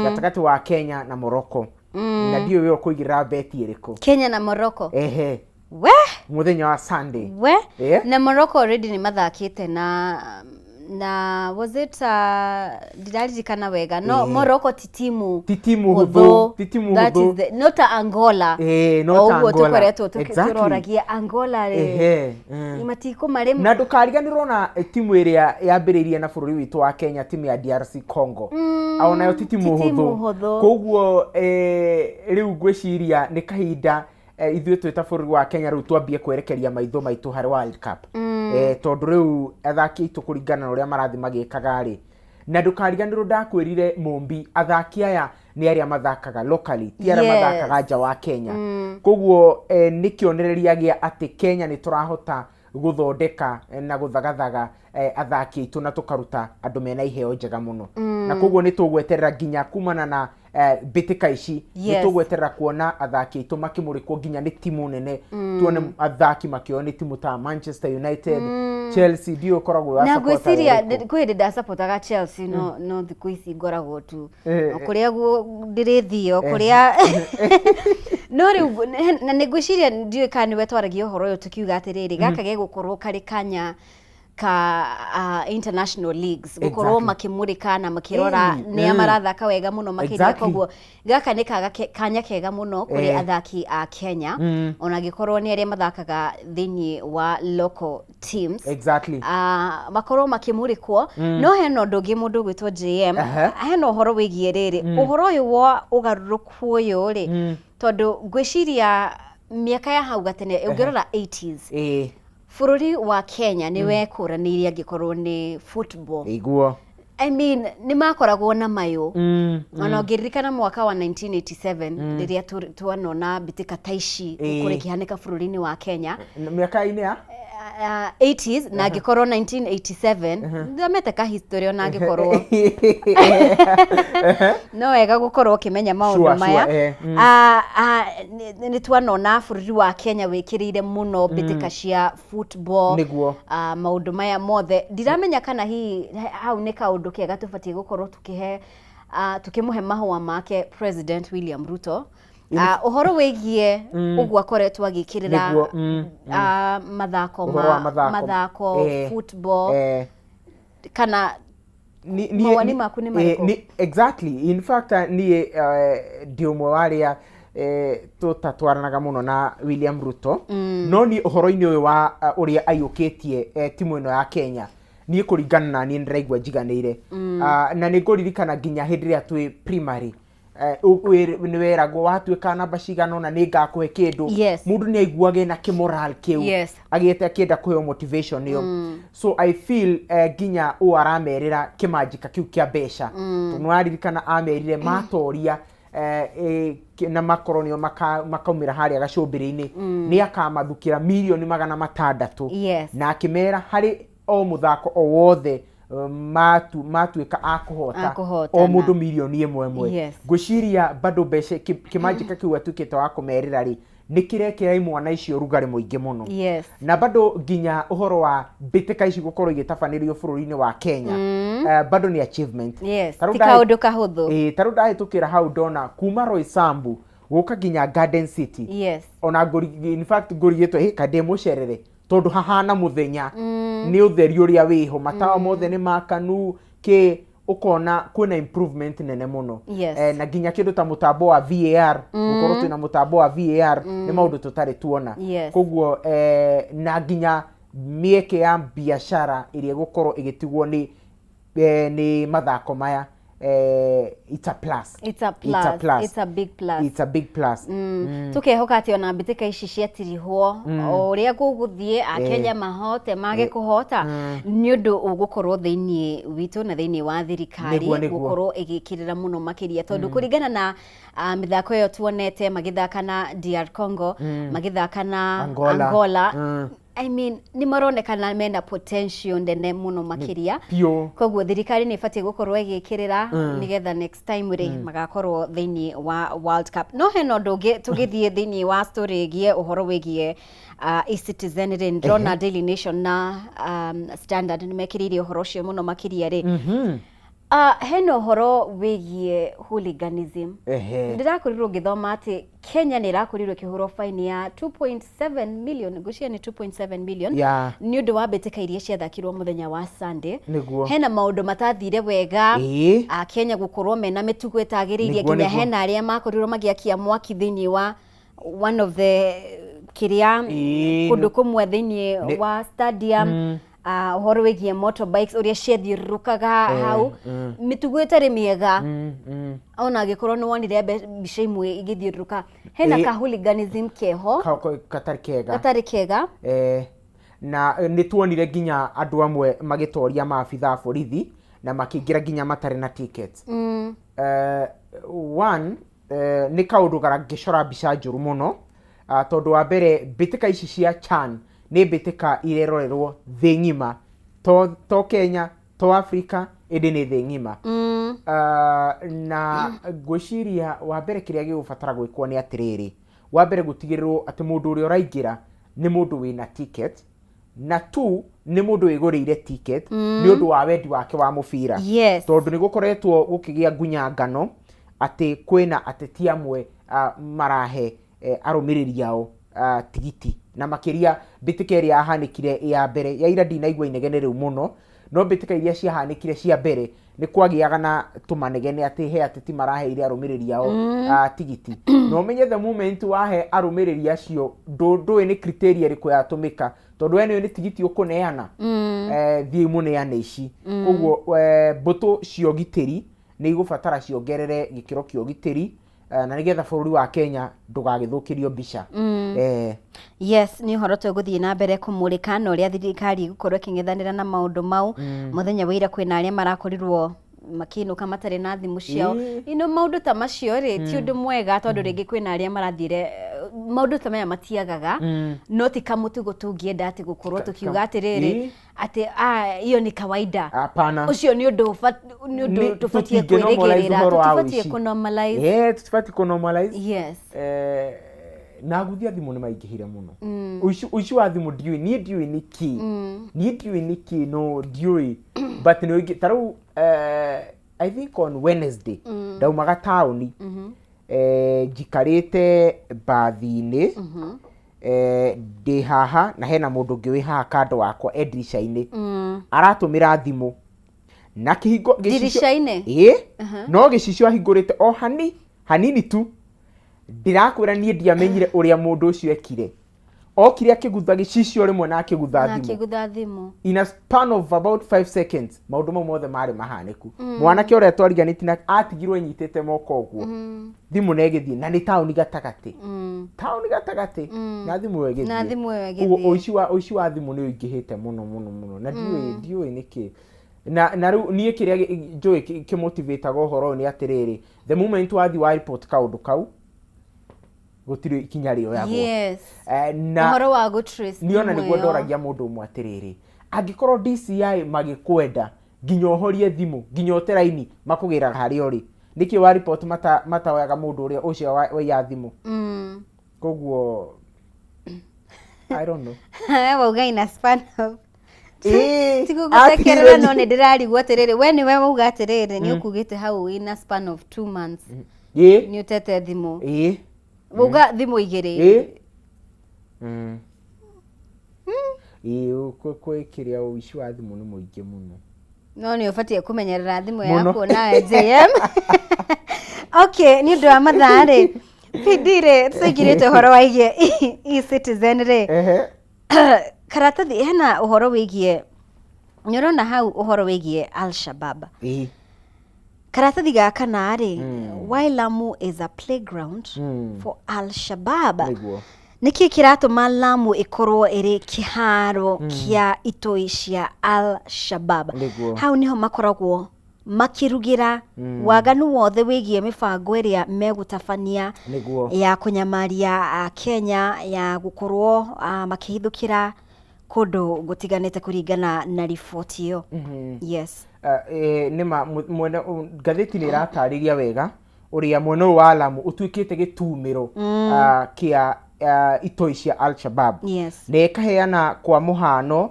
gatagatĩ wa Kenya na Morocco. Na ndiũĩ we ũkũigĩrĩra beti ĩrĩkũ. Kenya na Morocco? Ehe. We. Mũthenya wa Sunday. We. Eh? Na Morocco already nĩ mathakĩte na was it ndiraririkana wega, no Morocco ti timu Ti timu hũthũ, ti timu That hũthũ. is the, no ta Angola. No ta O ũguo Angola. tũkoretwo tũroragia Angola rĩ, matikũmarĩ. Na ndũkariganĩrwo na timu ĩrĩa yambĩrĩirie na bũrũri witũ wa Kenya, timu ya DRC Congo, onayo ti timu ti timu hũthũ. hũthũ. Koguo rĩu ngwĩciria nĩ kahinda ithuĩ twĩ ta bũrũri wa Kenya rĩu twambie kwerekeria maitho maitũ harĩ World Cup, tondũ rĩu athaki aitũ kũringana na ũrĩa marathiĩ magĩkaga rĩ, na ndũkariganĩrwo ndakwĩrire Mũmbi, athaki aya nĩ arĩa mathakaga locally, ti arĩa mathakaga nja wa Kenya. Koguo nĩ kĩonereria gĩa atĩ Kenya nĩ tũrahota gũthondeka na gũthagathaga athaki aitũ na tũkaruta andũ mena iheo njega mũno. Na koguo nĩ tũgweterera nginya kumana na mbĩtĩka ici, nĩ tũgweterera kuona athaki aitũ makĩmũrĩkwo nginya nĩ timu nene, tuone athaki makĩoywo nĩ timu ta Manchester United, Chelsea. Ndiũĩ ũkoragwo wa Na supporter ngwĩciria ũrĩkũ. kwĩ hĩndĩ ndacapotaga Chelsea, no thikũ ici ngoragwo tu o kũrĩa ndĩrĩthio kũrĩa no rĩu na nĩ ngwĩciria, ndiũĩ kana nĩwe twaragia ũhoro ũyũ tũkiuga atĩrĩrĩ, gaka gegũkorwo karĩ kanya ka international leagues gũkorwo makĩmũrĩka na makĩrora nĩa marathaka wega mũno makĩria. Koguo gaka nĩ kanya kega mũno kũrĩ athaki a Kenya, ona angĩkorwo nĩ arĩa mathakaga thĩinĩ wa local teams, makorwo makĩmũrĩkwo. No hena ũndũ ũngĩ, mũndũ ũgwĩtwo JM, hena ũhoro wĩgiĩ rĩrĩ, ũhoro ũyũ wa ũgarũrũku ũyũ rĩ, tondũ ngwĩciria mĩaka ya hau gatene ũngĩrora 80s, bũrũri wa Kenya nĩ wekũranĩire angĩkorwo nĩ football. I mean, nĩ makoragwo na mayũ. Ona ũngĩririkana mwaka wa 1987 rĩrĩa twanona mbĩtĩka ta ici gũkorwo ikĩhanĩka bũrũri-inĩ wa Kenya. Mĩaka-inĩ ya 80s, na angĩkorwo 1987, thomete ka history, ona angĩkorwo no wega gũkorwo ũkĩmenya maũndũ maya. Nĩ twanona bũrũri wa Kenya wĩkĩrĩire mũno mbĩtĩka cia football. Maũndũ maya mothe ndiramenya kana hihi hau nĩ kaũndũ kega tũbatiĩ gũkorwo tũkĩhe tũkĩmũhe mahũa make President William Ruto, ũhoro wĩgiĩ ũguo akoretwo agĩkĩrĩra Nĩguo, mathako Ũhoro wa ma mathako. Mathako, football, kana mawoni maku nĩ marĩkũ? Exactly, in fact niĩ ndĩ ũmwe wa arĩa tũtatwaranaga mũno na William Ruto, no niĩ ũhoro-inĩ ũyũ wa ũrĩa aiyũkĩtie timu ĩno ya Kenya, niĩ kũringana na niĩ nĩndĩraigua njiganĩire. Na nĩ ngũririkana nginya hĩndĩ ĩrĩa twĩ primary, nĩ weragwo watuĩka namba cigana ũna nĩ ngakũhe kĩndũ. Mũndũ nĩ aiguaga ena kĩmoral kĩu, agĩte akĩenda kũheo motivation ĩyo. So I feel nginya ũũ aramerĩra kĩmanjĩka kĩu kĩa mbeca, tondũ nĩwaririkana amerire matoria na makorwo nĩo makaumĩra harĩa gacũmbĩrĩ-inĩ, nĩ akamathukĩra mirioni 600. Na akĩmera harĩ o mũthako o wothe matuĩka a kũhota, A kũhotana. o mũndũ mirioni 1 1. Ngwĩciria bado mbeca kĩmanjĩka kĩu atuĩkĩte wa kũmerĩra rĩ, nĩ kĩrekĩra imwana icio rugarĩ mũingĩ mũno. Na bado nginya ũhoro wa mbĩtĩka ici gũkorwo igĩtabanĩrio bũrũri-inĩ wa Kenya, bado nĩ achievement. Ta rĩu Ti kaũndũ kahũthũ. Ĩĩ, ta rĩu ndahĩtũkĩra hau ndona kuma Roysambu gũka nginya Garden City, ona ngũri, in fact ngũrigĩtwo ĩ kandĩ mũcerere tondũ hahana mũthenya nĩ ũtheri ũrĩa wĩho, matawa mothe nĩ makanu kĩ, ũkona kwĩna improvement nene mũno. Na nginya kĩndũ ta mũtambo wa VAR, gũkorwo twĩna mũtambo wa VAR nĩ maũndũ tũtarĩ tuona. Koguo na nginya mĩeke ya biacara ĩrĩa ĩgũkorwo ĩgĩtigwo nĩ mathako maya, it's a plus. It's a plus. It's a plus. It's a big plus. It's a big plus. Tukehoka atĩ ona mbĩtĩka ici ciatirihwo, o ũrĩa gũgũthiĩ akenya mahote mage kũhota, nĩ ũndũ ũgũkorwo thĩinĩ witũ na thĩinĩ wa thirikari Nĩguo, nĩguo. gũkorwo ĩgĩkĩrĩra mũno makĩria, tondũ kũringana na mĩthako ĩyo tuonete magĩthaka na DR Congo, magĩthaka na Angola. Angola. I mean, nĩ maronekana mena potential nene mũno makĩria. Biũ. Koguo thirikari nĩ ĩbatiĩ gũkorwo ĩgĩkĩrĩra nĩgetha next time rĩ magakorwo thĩinĩ wa World Cup. No hena ũndũ ũngĩ tũgĩthiĩ thĩinĩ wa story ĩgiĩ ũhoro wĩgiĩ eCitizen rĩ, ndĩrona Daily Nation na Standard nĩ mekĩrĩire ũhoro ũcio mũno makĩria rĩ. Hena ũhoro wĩgiĩ hooliganism. Ndĩrakorirwo ngĩthoma atĩ Kenya nĩ ĩrakorirwo ĩkĩhũrwo faini ya 2.7 million, ngwĩciria nĩ 2.7 million, nĩ ũndũ wa mbĩtĩka iria ciathakirwo mũthenya wa Sunday. Hena maũndũ matathire wega, Kenya gũkorwo mena mĩtugo ĩtagĩrĩire, nginya hena arĩa makorirwo magĩakia mwaki thĩinĩ wa one of the kĩrĩa kũndũ kũmwe thĩinĩ wa stadium. Ũhoro wĩgiĩ motorbikes ũrĩa ciathiũrũrũkaga hau, mĩtugo ĩtarĩ mĩega. Ona angĩkorwo nĩ wonire mbica imwe igĩthiũrũrũka, hena ka hooliganism keho Gatarĩ kega. Gatarĩ kega. Na nĩ tuonire nginya andũ amwe magĩtoria maabitha a borithi na makĩingĩra nginya matarĩ na tickets. One, nĩ kaũndũ karangĩcora mbica njũru mũno, tondũ wa mbere mbĩtĩka ici cia CHAN nĩ mbĩtĩka irerorerwo thĩ ng'ima, to Kenya, to Africa, ĩndĩ nĩ thĩ ng'ima. Na ngwĩciria wa mbere kĩrĩa gĩgũbatara gwĩkwo nĩ atĩrĩrĩ, wa mbere gũtigĩrĩrwo atĩ mũndũ ũrĩa ũraingĩra nĩ mũndũ wĩna ticket, na two, nĩ mũndũ wĩgũrĩire ticket nĩ ũndũ wa wendi wake wa mũbira. Tondũ nĩ gũkoretwo gũkĩgĩa ngunyangano atĩ kwĩna ateti amwe marahe arũmĩrĩri ao tigiti, na makĩria mbĩtĩka ĩrĩa yahanĩkire ya mbere ya ira, ndinaigua inegene rĩu mũno, no mbĩtĩka iria ciahanĩkire cia mbere nĩ kwagĩaga na tũmanegene atĩ he ateti maraheire arũmĩrĩri ao tigiti. Na ũmenye the moment wahe arũmĩrĩri acio, ndũĩ nĩ criteria ĩrĩkũ yatũmĩka, tondũ we nĩũĩ nĩ tigiti ũkũneana, thiĩ mũneane ici. Koguo mbũtũ cia ũgitĩri nĩ igũbatara ciongerere gĩkĩro kĩa ũgitĩri, na nĩgetha bũrũri wa Kenya ndũgagĩthũkĩrio mbica. Yes, nĩ ũhoro tũgũthiĩ na mbere kũmũrĩka na ũrĩa thirikari ĩgũkorwo ĩkĩng'ethanĩra na maũndũ mau. Mũthenya wa ira kwĩna arĩa marakorirwo makĩinũka matarĩ na thimũ ciao. Ino maũndũ ta macio rĩ, ti ũndũ mwega, tondũ rĩngĩ kwĩna arĩa marathire, maũndũ ta maya matiagaga, no ti kamũtugo tũngĩenda atĩ gũkorwo tũkiuga atĩrĩrĩ atĩ hiyo ni kawaida. Hapana. Ũcio nĩ ũndũ nĩ ũndũ tũbatiĩ Tũtingĩ normalize kwĩrĩgĩrĩra, ũhoro wa tũtibatiĩ ũici. kũ normalize. Tũtibatiĩ kũ normalize. Na aguthia thimũ nĩ maingĩhire mũno. Ũici wa thimũ ndiũĩ, niĩ ndiũĩ nĩ kĩ, niĩ ndiũĩ nĩ kĩ, no ndiũĩ, but nĩ ũingĩ. Ta rĩu I think on Wednesday ndaumaga taũni, njikarĩte mbathi-inĩ, ndĩ haha na hena mũndũ ũngĩ wĩ haha kando wakwa e ndirica-inĩ aratũmĩra thimũ na kĩhingo Ndirica-inĩ? Ĩĩ, no gĩcicio ahingũrĩte o hanini tu. Ndĩrakwĩra niĩ ndiamenyire ũrĩa mũndũ ũcio ekire. Okire akĩgutha gĩcicio rĩmwe na akĩgutha na thimũ. Akĩgutha thimũ. In a span of about 5 seconds maũndũ mau mothe marĩ mahanĩku. Mwanake ũrĩa twariganĩtie na atigirwo enyitĩte moko ũguo, thimũ na ĩgĩthiĩ, na nĩ taũni gatagatĩ, taũni gatagatĩ, na thimũ ĩyo ĩgĩthiĩ. Na thimũ ĩyo Ũguo ĩgĩthiĩ. ũici wa thimũ nĩ ũingĩhĩte mũno mũno mũno, na ndiũĩ nĩkĩ. Na rĩu niĩ kĩrĩa njũĩ kĩmotivataga ũhoro ũyũ nĩ atĩrĩrĩ, the moment wathiĩ wa report kaũndũ kau, gũtirĩ ikinya rĩoyagwo. Na Ũhoro wa gũ trace niona thimũ nĩguo ĩyo. Ndoragia mũndũ ũmwe atĩrĩrĩ, angĩkorwo DCI magĩkwenda nginya ũhorie thimũ, nginya ũte raini, makũgĩraga harĩa ũrĩ, nĩkĩ wa report mataoyaga mũndũ ũrĩa ũcio waiya thimũ? Koguo I don't know. Wauga in a span of Tigũgũthekerera tigũgũthekerera, no nĩ ndĩrarigwo atĩrĩrĩ, we nĩwe wauga atĩrĩrĩ, nĩ ũkugĩte hau in a span of 2 months nĩ ũtete thimũ. Wauga thimũ igĩrĩ. Ĩĩ, kwĩ kĩrĩa ũici wa thimũ nĩ mũingĩ mũno. No nĩ ũbatiĩ kũmenyerera thimũ Mũno. yaku nawe JM. Okay, nĩ ũndũ wa mathaa rĩ, PD rĩ, tũingirĩte ũhoro wa igie e-Citizen rĩ, karatathi hena ũhoro wĩgiĩ, nĩ ũrona hau ũhoro wĩgiĩ Al-Shabab. Karatathi gaka narĩ, why Lamu is a playground for Al-Shabab. Nĩkĩ kĩratũma Lamu ĩkorwo ĩrĩ kĩharo kĩa itoi cia Al-Shabab? Hau nĩho makoragwo makĩrugĩra waganu wothe wĩgiĩ mĩbango ĩrĩa megũtabania ya kũnyamaria Kenya, ya gũkorwo makĩhithũkĩra. Kũndũ gũtiganĩte kũringana na riboti ĩyo. Yes. Nĩma mwena ngathĩti nĩ ĩratarĩria wega ũrĩa mwena ũyũ wa Lamu ũtuĩkĩte gĩtumĩro kĩa itoi cia Al-Shabab. Na ĩkaheana kwa mũhano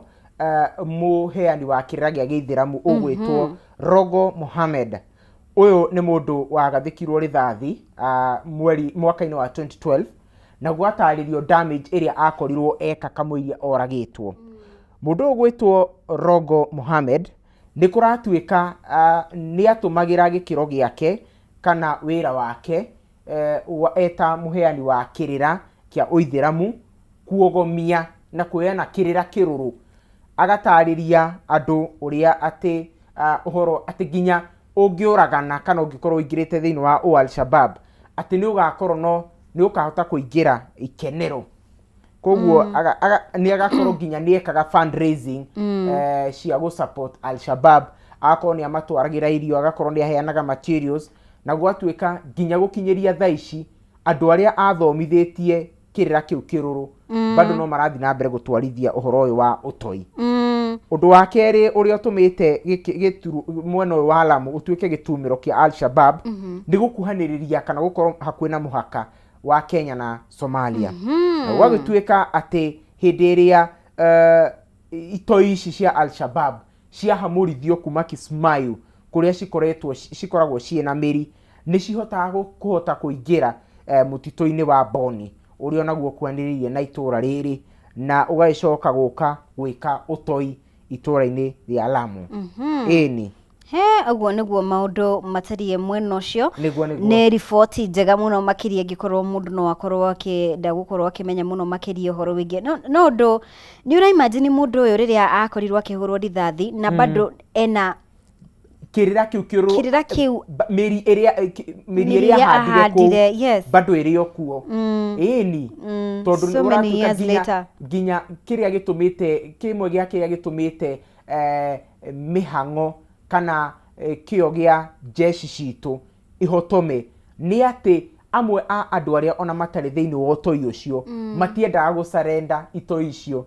mũheani wa kĩrĩra gĩa gĩithĩramu ũgwĩtwo Rogo Mohammed. Ũyũ nĩ mũndũ wagathĩkirwo rithathi mweri mwaka-inĩ wa 2012 na gwatarĩrio damage ĩrĩa akorirwo eka kamũiria oragĩtwo. Mũndũ ũyũ ũgwĩtwo Rogo Mohammed nĩ kũratuĩka nĩ atũmagĩra gĩkĩro gĩake kana wĩra wake eta mũheani wa kĩrĩra kĩa ũithĩramu kuogomia na kuoyana kĩrĩra kĩrũrũ. Agatarĩria andũ ũrĩa atĩ ũhoro atĩ nginya ũngĩũragana kana ũngĩkorwo ũingĩrĩte thĩinĩ wa o Al-Shabab atĩ nĩ ũgakorwo no nĩ ũkahota kũingĩra ikenero. Koguo nĩ agakorwo nginya nĩ ekaga fundraising cia gũ support Al-Shabab, agakorwo nĩ amatwaragĩra irio, agakorwo nĩ aheanaga materials, na gwatuĩka nginya gũkinyĩria thaa ici andũ arĩa athomithĩtie kĩrĩra kĩu kĩrũrũ bado no marathiĩ na mbere gũtwarithia ũhoro ũyũ wa ũtoi. Ũndũ wa kerĩ ũrĩa ũtũmĩte mwena ũyũ wa Lamu ũtuĩke gĩtumĩro kĩa Al-Shabab nĩ gũkuhanĩrĩria kana gũkorwo hakuhĩ na mũhaka wa Kenya na Somalia. Na gwagĩtuĩka atĩ hĩndĩ ĩrĩa itoi ici cia Al-Shabab ciahamũrithio kuma Kismayu kũrĩa cikoretwo cikoragwo ciĩna mĩri, nĩ cihotaga kũhota kũingĩra mũtitũ-inĩ wa Boni ũrĩa onaguo ũkuhanĩrĩirie na itũra rĩrĩ, na ũgagĩcoka gũka gwĩka ũtoi itũra-inĩ rĩa Lamu. Ĩni. He ũguo nĩguo maũndũ matariĩ mwena ũcio. Nĩguo, nĩguo. Nĩ riboti njega mũno makĩria angĩkorwo mũndũ no akorwo akĩenda gũkorwo akĩmenya mũno makĩria ũhoro wĩgiĩ no ũndũ nĩ ũra imagine mũndũ ũyũ rĩrĩa akorirwo akĩhũrwo rithathi na bado ena kĩrĩra kĩu kĩrũ Kĩrĩra kĩu. Mĩri ĩrĩa mĩri Mĩri ĩrĩa ĩrĩa ahandire kũu ahandire, yes. bado ĩrĩ o kuo. Ĩni. Tondũ So many ũratuĩka years nginya later. Nginya kĩrĩa gĩtũmĩte kĩmwe gĩa kĩrĩa gĩtũmĩte mĩhang'o kana kĩo gĩa jeshi citũ ihotome nĩ atĩ amwe a andũ arĩa ona matarĩ thĩinĩ wa ũtoi ũcio matiendaga gũcarenda itoi icio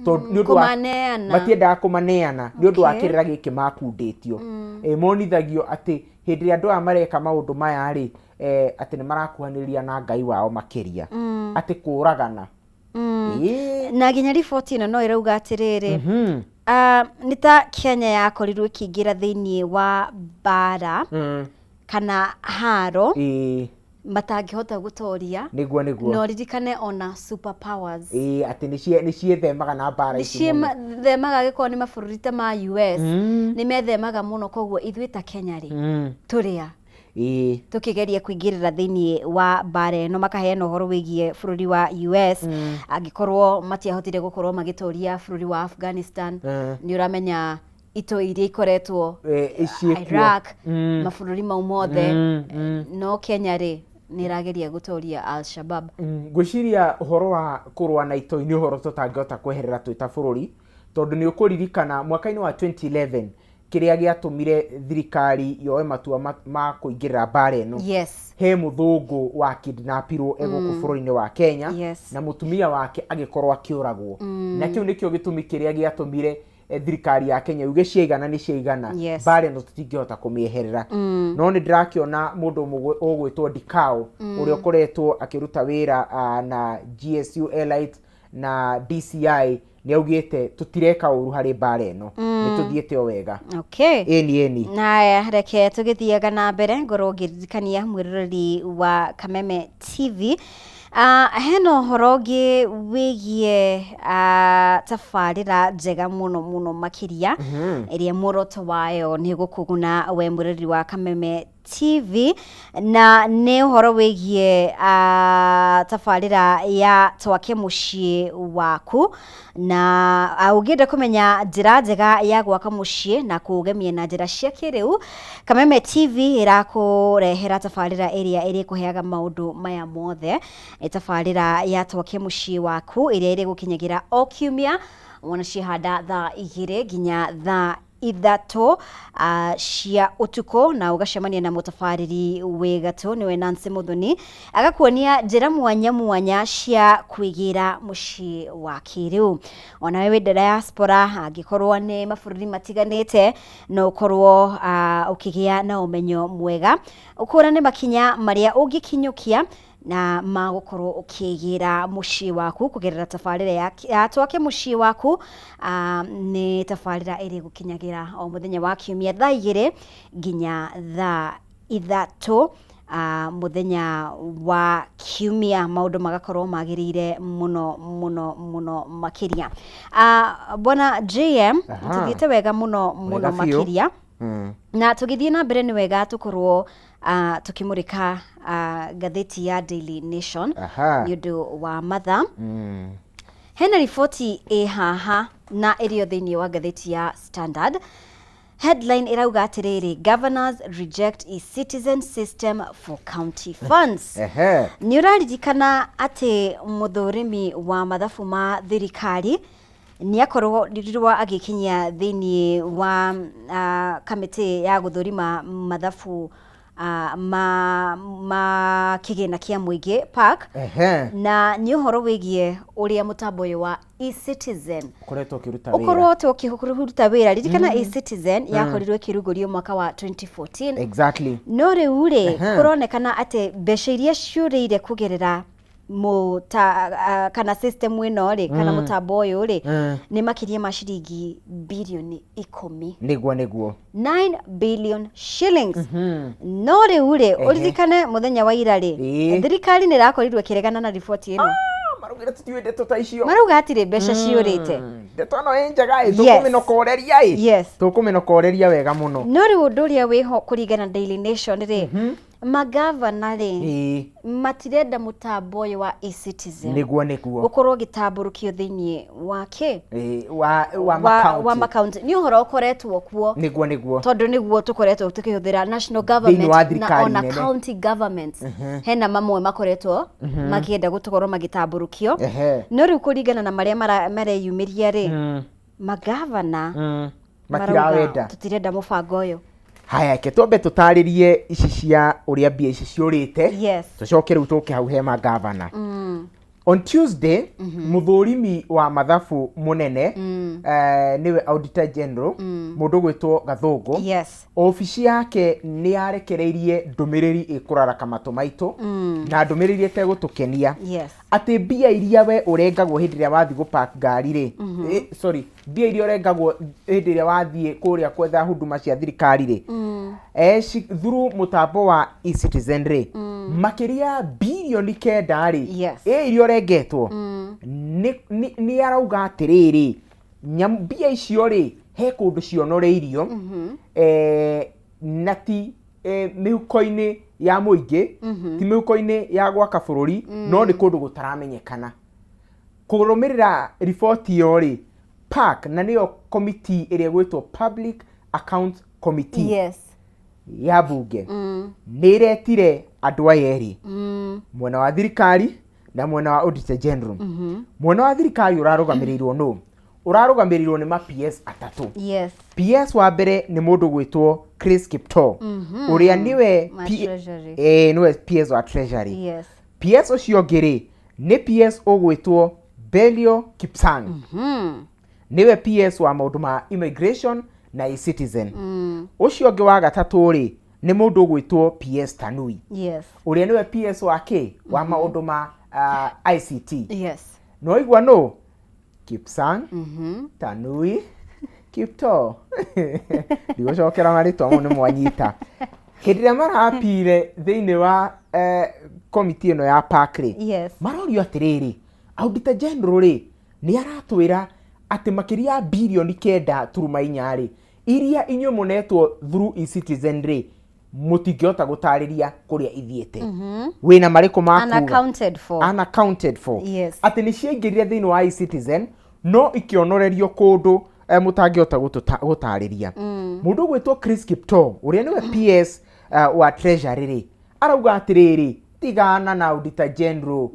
tondũ nĩ ũndũ wa Kũmaneana. Matiendaga kũmaneana nĩ ũndũ wa kĩrĩra gĩkĩ makundĩtio. Monithagio atĩ hĩndĩ ĩrĩa andũ aya mareka maũndũ maya rĩ, atĩ nĩ marakuhanĩrĩria na Ngai wao makĩria atĩ kũragana. Na nginya riboti ĩno no ĩrauga atĩrĩrĩ, nĩ ta Kenya yakorirwo ĩkĩingĩra thĩinĩ wa mbara kana haro matangĩhota gũtoria. Nĩguo. No ririkane ona super powers Ĩĩ, atĩ nĩ ciĩthemaga na mbara ici mũno. Nĩciĩthemaga gĩkorwo nĩ mabũrũri ta ma US nĩ methemaga mũno, koguo ithuĩ ta Kenya rĩ, tũrĩa tũkĩgeria kũingĩrĩra thĩinĩ wa mbara ĩno. Makaheana ũhoro wĩgiĩ bũrũri wa US angĩkorwo matiahotire gũkorwo magĩtoria bũrũri wa Afghanistan, nĩ ũramenya itoi iria ikoretwo ciĩkuo. Iraq, mabũrũri mau mothe. No Kenya rĩ, nĩ ĩrageria gũtoria Al-Shabab. Ngwĩciria ũhoro wa kũrũa na itoi nĩ ũhoro tũtangĩhota kweherera twĩ ta bũrũri, tondũ nĩ ũkũririkana mwaka-inĩ wa 2011 kĩrĩa gĩatũmire thirikari yoe matua ma kũingĩrĩra mbara ĩno. He mũthũngũ wa kidnapirwo e gũkũ bũrũri-inĩ wa Kenya na mũtumia wake agĩkorwo akĩũragwo, na kĩu nĩkĩo gĩtũmi kĩrĩa gĩatũmire thirikari ya Kenya yuge ciaigana nĩ ciaigana, mbara ĩno tũtingĩhota kũmĩeherera. No nĩ ndĩrakĩona mũndũ ũgwĩtwo Dikao ũrĩa ũkoretwo akĩruta wĩra na GSU Elite na DCI nĩ augĩte tũtireka ũru harĩ mbara ĩno, nĩ tũthiĩte o wega. Ĩni, ĩni. Na reke tũgĩthiaga na mbere ngorwo ngĩririkania mwĩroreri wa Kameme TV, hena ũhoro ũngĩ wĩgiĩ tabarĩra njega mũno mũno makĩria ĩrĩa muoroto wayo nĩ gũkũguna we mwĩroreri wa Kameme TV, na nĩ ũhoro wĩgiĩ tabarĩra ya Twake Mũciĩ Waku. Na ũngĩenda kũmenya njĩra njega ya gwaka mũciĩ na kũũgemia na njĩra cia kĩrĩu, Kameme TV ĩrakũrehera tabarĩra ĩrĩa ĩrĩkũheaga maũndũ maya mothe. Nĩ tabarĩra ya Twake Mũciĩ Waku ĩrĩa ĩrĩgũkinyagĩra o kiumia wona ciahanda thaa 2 nginya thaa 3 cia ũtukũ, na ũgacemania na mũtabarĩri wĩ gatũ nĩwe Nancy Muthoni, agakuonia njĩra mwanya mwanya cia kwĩgĩra mũciĩ wa kĩrĩu. Onawe wĩ diaspora, angĩkorwo nĩ mabũrũri matiganĩte, no ũkorwo ũkĩgĩa na ũmenyo mwega ũkũrane makinya marĩa ũngĩkinyũkia na magũkorwo ũkĩgĩra mũciĩ waku kũgerera tabarĩra ya Twake Mũciĩ Waku. Nĩ tabarĩra ĩrĩ gũkinyagĩra o mũthenya wa kiumia thaa 2 nginya thaa 3, mũthenya wa kiumia, maũndũ magakorwo magĩrĩire mũno mũno mũno makĩria. Bwana JM, tũthiĩte wega mũno mũno. Wega biũ. Makĩria. Na tũgĩthiĩ na mbere, nĩ wega tũkorwo tũkĩmũrĩka ngathĩti ya Daily Nation nĩ ũndũ wa mathaa. Hena riboti ĩ haha na ĩrĩo thĩinĩ wa ngathĩti ya Standard. Headline ĩrauga atĩrĩrĩ, "Governors reject e-citizen system for county funds." Nĩ ũraririkana atĩ mũthũrimi wa mathabu ma thirikari nĩ akorwo agĩkinyia thĩinĩ wa kamĩtĩ ya gũthũrima mathabu ma kĩgĩna kĩa mũingĩ, PAC, na nĩ ũhoro wĩgiĩ ũrĩa mũtambo ũyũ wa e-citizen ũkoretwo ũkĩruta ũkorwo wĩra. Ũkĩruta wĩra. Ririkana e-citizen yakorirwo ĩkĩrugũrio mwaka wa 2014. No rĩu rĩ, kũronekana atĩ mbeca iria ciũrĩire kũgerera mũta kana system ĩno rĩ, kana mũtambo ũyũ rĩ, nĩ makĩria ma ciringi birioni 10. Nĩguo nĩguo. 9 billion shillings. No rĩu rĩ, ũririkane mũthenya wa ira rĩ, thirikari nĩ ĩrakorirwo ĩkĩregana na riboti ĩno. Maraugire tũtiũĩ ndeto ta icio. Marauga hatirĩ mbeca ciũrĩte. Ndeto ĩno ĩ njega ĩ, tũkũmĩnokoreria ĩ. Tũkũmĩnokoreria wega mũno. No rĩu ũndũ ũrĩa wĩho kũringana na Daily Nation rĩ, magavana rĩ, matirenda mũtambo ũyũ wa e-citizen Nĩguo nĩguo. ũkorwo ũgĩtambũrũkio thĩinĩ wa kĩ Ĩĩ, wa wa makaunti. Makaunti. Nĩ ũhoro ũkoretwo kuo, Nĩguo nĩguo. tondũ nĩguo tũkoretwo tũkĩhũthĩra national government wa na thirikari ona nene. county governments, hena mamwe makoretwo makĩenda gũkorwo magĩtambũrũkio. No rĩu kũringana na marĩa mareyumĩria rĩ, magavana marauga matirawenda. Tũtirenda mũbango ũyũ. Haya, ke twambe tũtarĩrie ici cia ũrĩa mbia ici ciũrĩte, tũcoke rĩu tũke hau he magavana. On Tuesday, mũthũrimi wa mathabu mũnene, nĩwe Auditor General, mũndũ gwĩtwo Gathũngũ, obici yake nĩ yarekereirie ndũmĩrĩri ĩkũraraka matũ maitũ, na ndũmĩrĩri ĩtegũtũkenia, atĩ mbia iria we ũrengagwo hĩndĩ ĩrĩa wathiĩ gũpark ngari rĩ, sorry, mbia iria ũrengagwo hĩndĩ ĩrĩa wathiĩ kũrĩa kwetha huduma cia thirikari rĩ, through mũtambo wa eCitizen rĩ, makĩria birioni 9 rĩ, ĩ iria ũrengetwo, nĩ arauga atĩrĩrĩ, mbia icio rĩ, he kũndũ cionoreirio, na ti mĩhuko-inĩ ya mũingĩ, ti mĩhuko-inĩ ya gwaka bũrũri, no nĩ kũndũ gũtaramenyekana. Kũrũmĩrĩra riboti ĩyo rĩ, PAC, na nĩyo komiti ĩrĩa ĩgwĩtwo Public Account Committee ya bunge, nĩ ĩretire andũ aya erĩ, mwena wa thirikari na mwena wa Auditor General. Mwena wa thirikari ũrarũgamĩrĩirwo nũ? Ũrarũgamĩrĩirwo nĩ ma PS atatũ. PS wa mbere nĩ mũndũ gwĩtwo Chris Kiptoo, ũrĩa nĩwe Ma Treasury. Nĩwe PS wa Treasury. PS ũcio ũngĩ rĩ, nĩ PS ũgwĩtwo Belio Kipsang, nĩwe PS wa maũndũ ma immigration na eCitizen. Ũcio ũngĩ wa gatatũ rĩ, nĩ mũndũ ũgwĩtwo PS Tanui, ũrĩa nĩwe PS wa kĩ wa maũndũ ma ICT. No igua nũ Kipsang, Tanui, Kiptoo, ndigũcokera marĩtwa mau, nĩ mwanyita. Hĩndĩ ĩrĩa marapire thĩinĩ wa komiti ĩno ya PAC rĩ, marorio atĩrĩrĩ, Auditor General rĩ, nĩ aratwĩra atĩ makĩria ya birioni 9.4 rĩ, iria inyuĩ mũnetwo through eCitizen rĩ, mũtingĩhota gũtarĩria kũrĩa ithiĩte, wĩna marĩkũ ma kuga? Unaccounted for. Unaccounted for. Atĩ nĩ ciaingĩrire thĩinĩ wa eCitizen no ikĩonorerio kũndũ mũtangĩhota gũtarĩria. Mũndũ ũgwĩtwo Chris Kiptoo, ũrĩa nĩwe PS wa Treasury rĩ, arauga atĩrĩrĩ, tigana na Auditor General,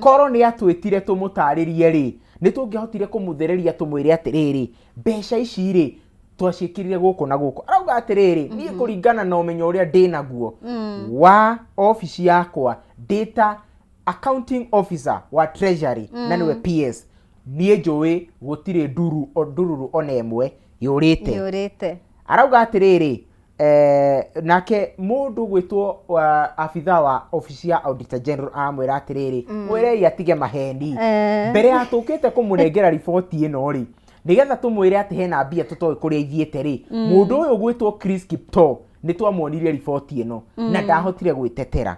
korwo nĩ atwĩtire tũmũtarĩrie rĩ, nĩ tũngĩahotire kũmũthereria tũmwĩre atĩrĩrĩ, mbeca ici rĩ Twaciĩkĩrire gũkũ na gũkũ. Arauga atĩrĩrĩ, niĩ kũringana na ũmenyo ũrĩa ndĩ naguo wa obici yakwa ndĩ ta accounting officer wa treasury na nĩwe PS, niĩ njũĩ gũtirĩ nduru ndururu ona ĩmwe yũrĩte. Yũrĩte. Arauga atĩrĩrĩ, nake mũndũ gwĩtwo abitha wa obici ya auditor general amwĩra atĩrĩrĩ, mwĩrei atige maheni. Mbere ya tũkĩte kũmũnengera riboti ĩno rĩ, nĩgetha tũmwĩre atĩ hena mbia tũtoĩ kũrĩa ithiĩte rĩ, mũndũ ũyũ gwĩtwo Chris Kiptoo nĩ twamuonirie riboti ĩno na ndahotire gwĩtetera.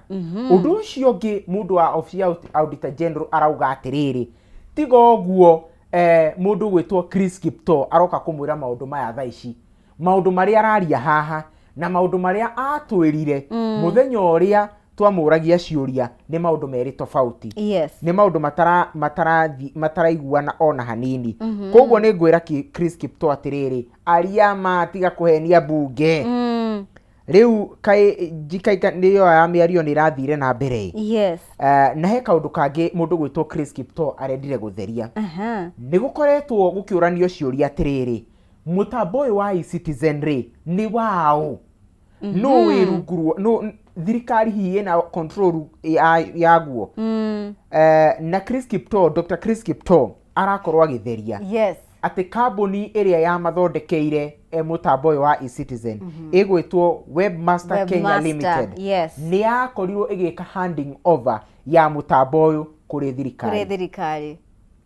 Ũndũ ũcio ũngĩ, mũndũ wa obici ya auditor general arauga atĩrĩrĩ, tiga ũguo, mũndũ gwĩtwo Chris Kiptoo aroka kũmwĩra maũndũ maya thaa ici, maũndũ marĩa araria haha na maũndũ marĩa atwĩrire mũthenya ũrĩa twamũragia ciũria nĩ maũndũ merĩ tofauti. Nĩ maũndũ mataraiguana ona hanini. Koguo nĩ ngwĩra Chris Kiptoo atĩrĩrĩ, aria ma, tiga kũhenia mbunge. Rĩu kaĩ njikaika nĩyo ya mĩario nĩ ĩrathire na mbere. Na he kaũndũ kangĩ mũndũ gwĩtwo Chris Kiptoo arendire gũtheria. Nĩ gũkoretwo gũkĩũranio ciũria atĩrĩrĩ, mũtambo ũyũ wa eCitizen rĩ, nĩ waũ? Nũ wĩ rungu ruo? Nũ thirikari hihi ĩna control yaguo? Na Chris Kiptoo, Dr. Chris Kiptoo arakorwo agĩtheria atĩ kambuni ĩrĩa yamathondekeire mũtambo ũyũ wa eCitizen ĩgwĩtwo Webmaster Kenya Webmaster, Limited nĩ yakorirwo ĩgĩka handing over ya mũtambo ũyũ kũrĩ kũrĩ thirikari. Thirikari.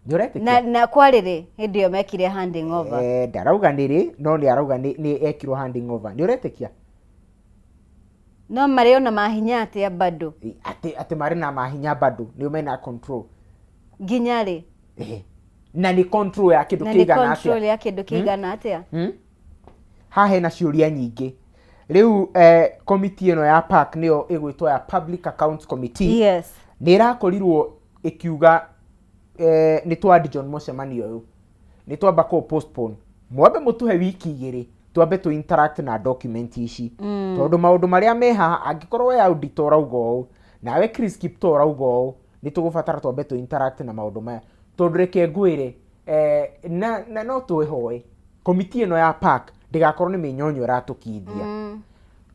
Nĩ ũretĩkia? Na kwarĩrĩ hĩndĩ ĩyo mekire handing over? Ndarauga nĩ rĩ, no nĩ arauga nĩ ekirwo handing over. Nĩ ũretĩkia? No marĩ ona mahinya atĩa bado? Atĩ marĩ na mahinya bado, nĩo mena control. Nginya rĩ? Na nĩ control ya kĩndũ Na nĩ kĩigana control atĩa? ya kĩndũ kĩigana atĩa? Haha hena ciũria nyingĩ. Rĩu komiti ĩno ya PAC, nĩyo ĩgwĩtwo ya Public Accounts Committee, nĩ ĩrakorirwo ĩkiuga nĩ twa adjourn mũcemanio ũyũ, nĩ twamba kũ postpone, mwambe mũtũhe wiki 2 twambe tũ interact na document ici, tondũ maũndũ marĩa me haha, angĩkorwo we auditor ũrauga ũũ, nawe Chris Kiptoo ũrauga ũũ, nĩ tũgũbatara twambe tũ interact na maũndũ maya. Tondũ reke ngwĩre, na no twĩhoe komiti ĩno ya PAC ndĩgakorwo nĩ mĩnyonyo ĩratũkithia.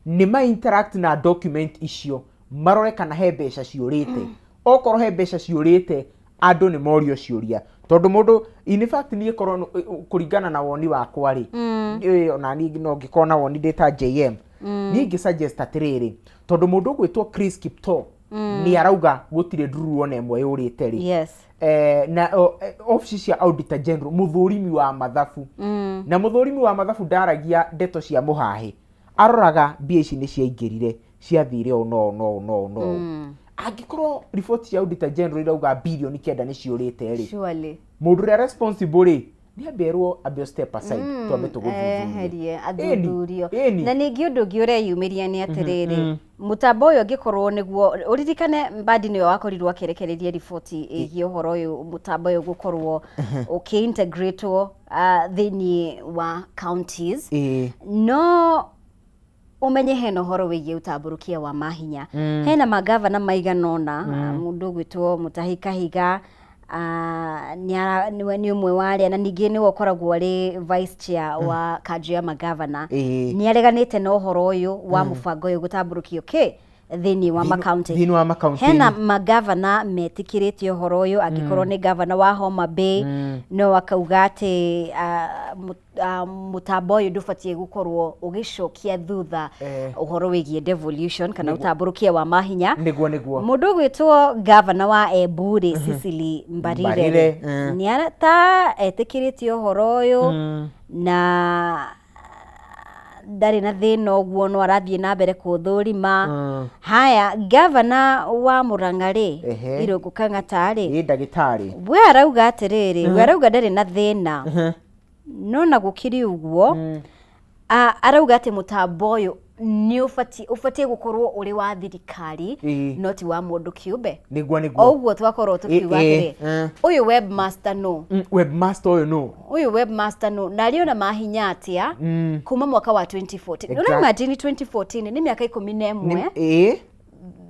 Nĩ ma interact na document icio, marore kana he mbeca ciũrĩte. Okorwo he mbeca ciũrĩte, andũ nĩ morio ciũria, tondũ mũndũ, in fact, niĩ korwo kũringana na woni wakwa rĩ, ona niĩ no ngĩkorwo na woni ndĩ ta JM, niĩ ingĩ suggest atĩrĩrĩ, tondũ mũndũ ũgwĩtwo Chris Kiptoo nĩ arauga gũtirĩ ndururu ona ĩmwe yũrĩte rĩ, na obici cia auditor general, mũthũrimi wa mathabu, na mũthũrimi wa mathabu ndaragia ndeto cia mũhahĩ, aroraga mbia ici nĩ ciaingĩrire, ciathire ũũ no ũũ no ũũ no ũũ no ũũ. Angĩkorwo riboti cia auditor general irauga 9 birioni nĩ ciũrĩte rĩ, mũndũ ũrĩa responsible rĩ, nĩ ambe erwo ambe step aside, twambe tũgũthuthurie. Eherie, athuthurio. Ĩni. Na ningĩ ũndũ ũngĩ ũreyumĩria nĩ atĩrĩrĩ, mũtambo ũyũ angĩkorwo nĩguo, ũririkane Mbadi nĩwe wakorirwo akĩrekereria riboti ĩgiĩ ũhoro ũyũ, mũtambo ũyũ gũkorwo ũkĩ-integratwo thĩinĩ wa counties, no ũmenye hena ũhoro wĩgiĩ ũtambũrũkia wa mahinya. Hena magavana maigana ũna, mũndũ ũgwĩtwo Mutahi Kahiga, nĩ ũmwe wa arĩa, na ningĩ nĩwe ũkoragwo arĩ vice chair wa kanjũ ya magavana, nĩ areganĩte na ũhoro ũyũ wa mũbango ũyũ gũtambũrũkio kĩ thĩinĩ wa makaunti. Thĩinĩ wa makaunti. Hena magavana metĩkĩrĩte ũhoro ũyũ. Angĩkorwo nĩ gavana wa Homa Bay, no akauga atĩ mũtambo ũyũ ndũbatiĩ gũkorwo ũgĩcokia thutha ũhoro wĩgiĩ devolution kana ũtambũrũkia wa mahinya. Nĩguo. Mũndũ ũgwĩtwo gavana wa Embu rĩ, Cecily Mbarire Mbarire, rĩ, nĩ ta etĩkĩrĩte ũhoro ũyũ na ndarĩ na thĩna ũguo, no arathiĩ na mbere kũũthũrima. Haya, gavana wa Murang'a rĩ, Irũngũ Kang'ata rĩ, Ĩ, ndagĩtarĩ. We arauga atĩrĩrĩ, we arauga ndarĩ na thĩna, no na gũkĩrĩ ũguo, arauga atĩ mũtambo ũyũ nĩ ũbatiĩ gũkorwo ũrĩ wa thirikari, no ti wa mũndũ kĩũmbe. Nĩguo. O ũguo twakorwo tũkiuga atĩrĩ, ũyũ webmaster no Webmaster ũyũ no ũyũ webmaster no na arĩ ona mahinya atĩa kuma mwaka wa 2014? Ũra imagine 2014 nĩ mĩaka 11. Ĩ,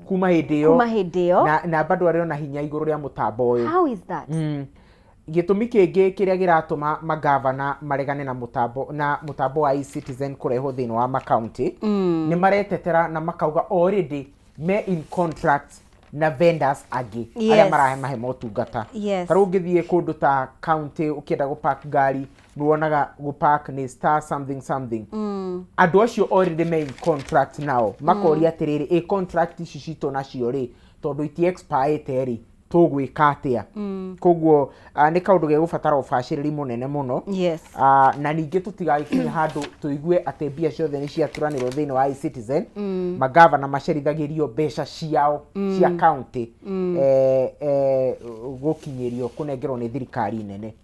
kuma hĩndĩ ĩyo. Kuma hĩndĩ ĩyo. Na bado arĩ ona hinya igũrũ rĩa mũtambo ũyũ. How is that? Gĩtũmi kĩngĩ kĩrĩa kĩratũma magavana maregane na mũtambo wa eCitizen kũrehwo thĩinĩ wa makaunti, nĩ maretetera na makauga already me in contract na vendors angĩ arĩa maramahe motungata. Ta rĩu ũngĩthiĩ kũndũ ta county ũkĩenda gũpark ngari, nĩ wonaga gũpark nĩ star something something. Andũ acio already me in contract nao, makoria atĩrĩrĩ, ĩ contract ici citũ nacio rĩ, tondũ iti expire rĩ, tũgwĩka atĩa? Koguo nĩ kaũndũ gegũbatara ũbacĩrĩri mũnene mũno. Na ningĩ tũtigagĩkinye handũ tũigue atĩ mbia ciothe nĩ ciaturanĩrwo thĩinĩ wa eCitizen, magavana macerithagĩrio mbeca ciao cia county gũkinyĩrio kũnengerwo nĩ thirikari nene.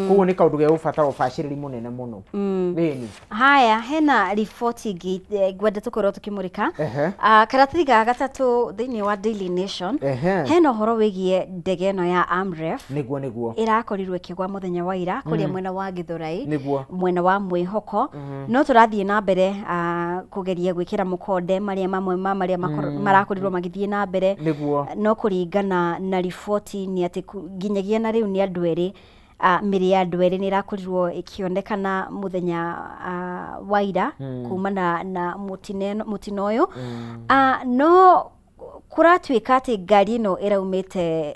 Koguo nĩ kaũndũ gegũbatara ũbacĩrĩri mũnene mũno. Ĩni. Haya, hena riboti ĩngĩ ngwenda tũkorwo tũkĩmũrĩka. Karatathi ga gatatũ thĩinĩ wa Daily Nation, hena ũhoro wĩgiĩ ndege ĩno ya Amref Nĩguo, nĩguo. ĩrakorirwo ĩkĩgwa mũthenya wa ira kũrĩa mwena wa Gĩthũrai, mwena wa Mwĩhoko. No tũrathiĩ na mbere kũgeria gwĩkĩra mũkonde marĩa mamwe ma marĩa marakorirwo magĩthiĩ na mbere. No kũringana na riboti nĩ atĩ nginyagia na rĩu nĩ andũ erĩ, mĩrĩ ya andũ erĩ nĩ ĩrakorirwo ĩkĩonekana mũthenya wa ira kumana na mũtino ũyũ. No kũratuĩka atĩ ngari ĩno ĩraumĩte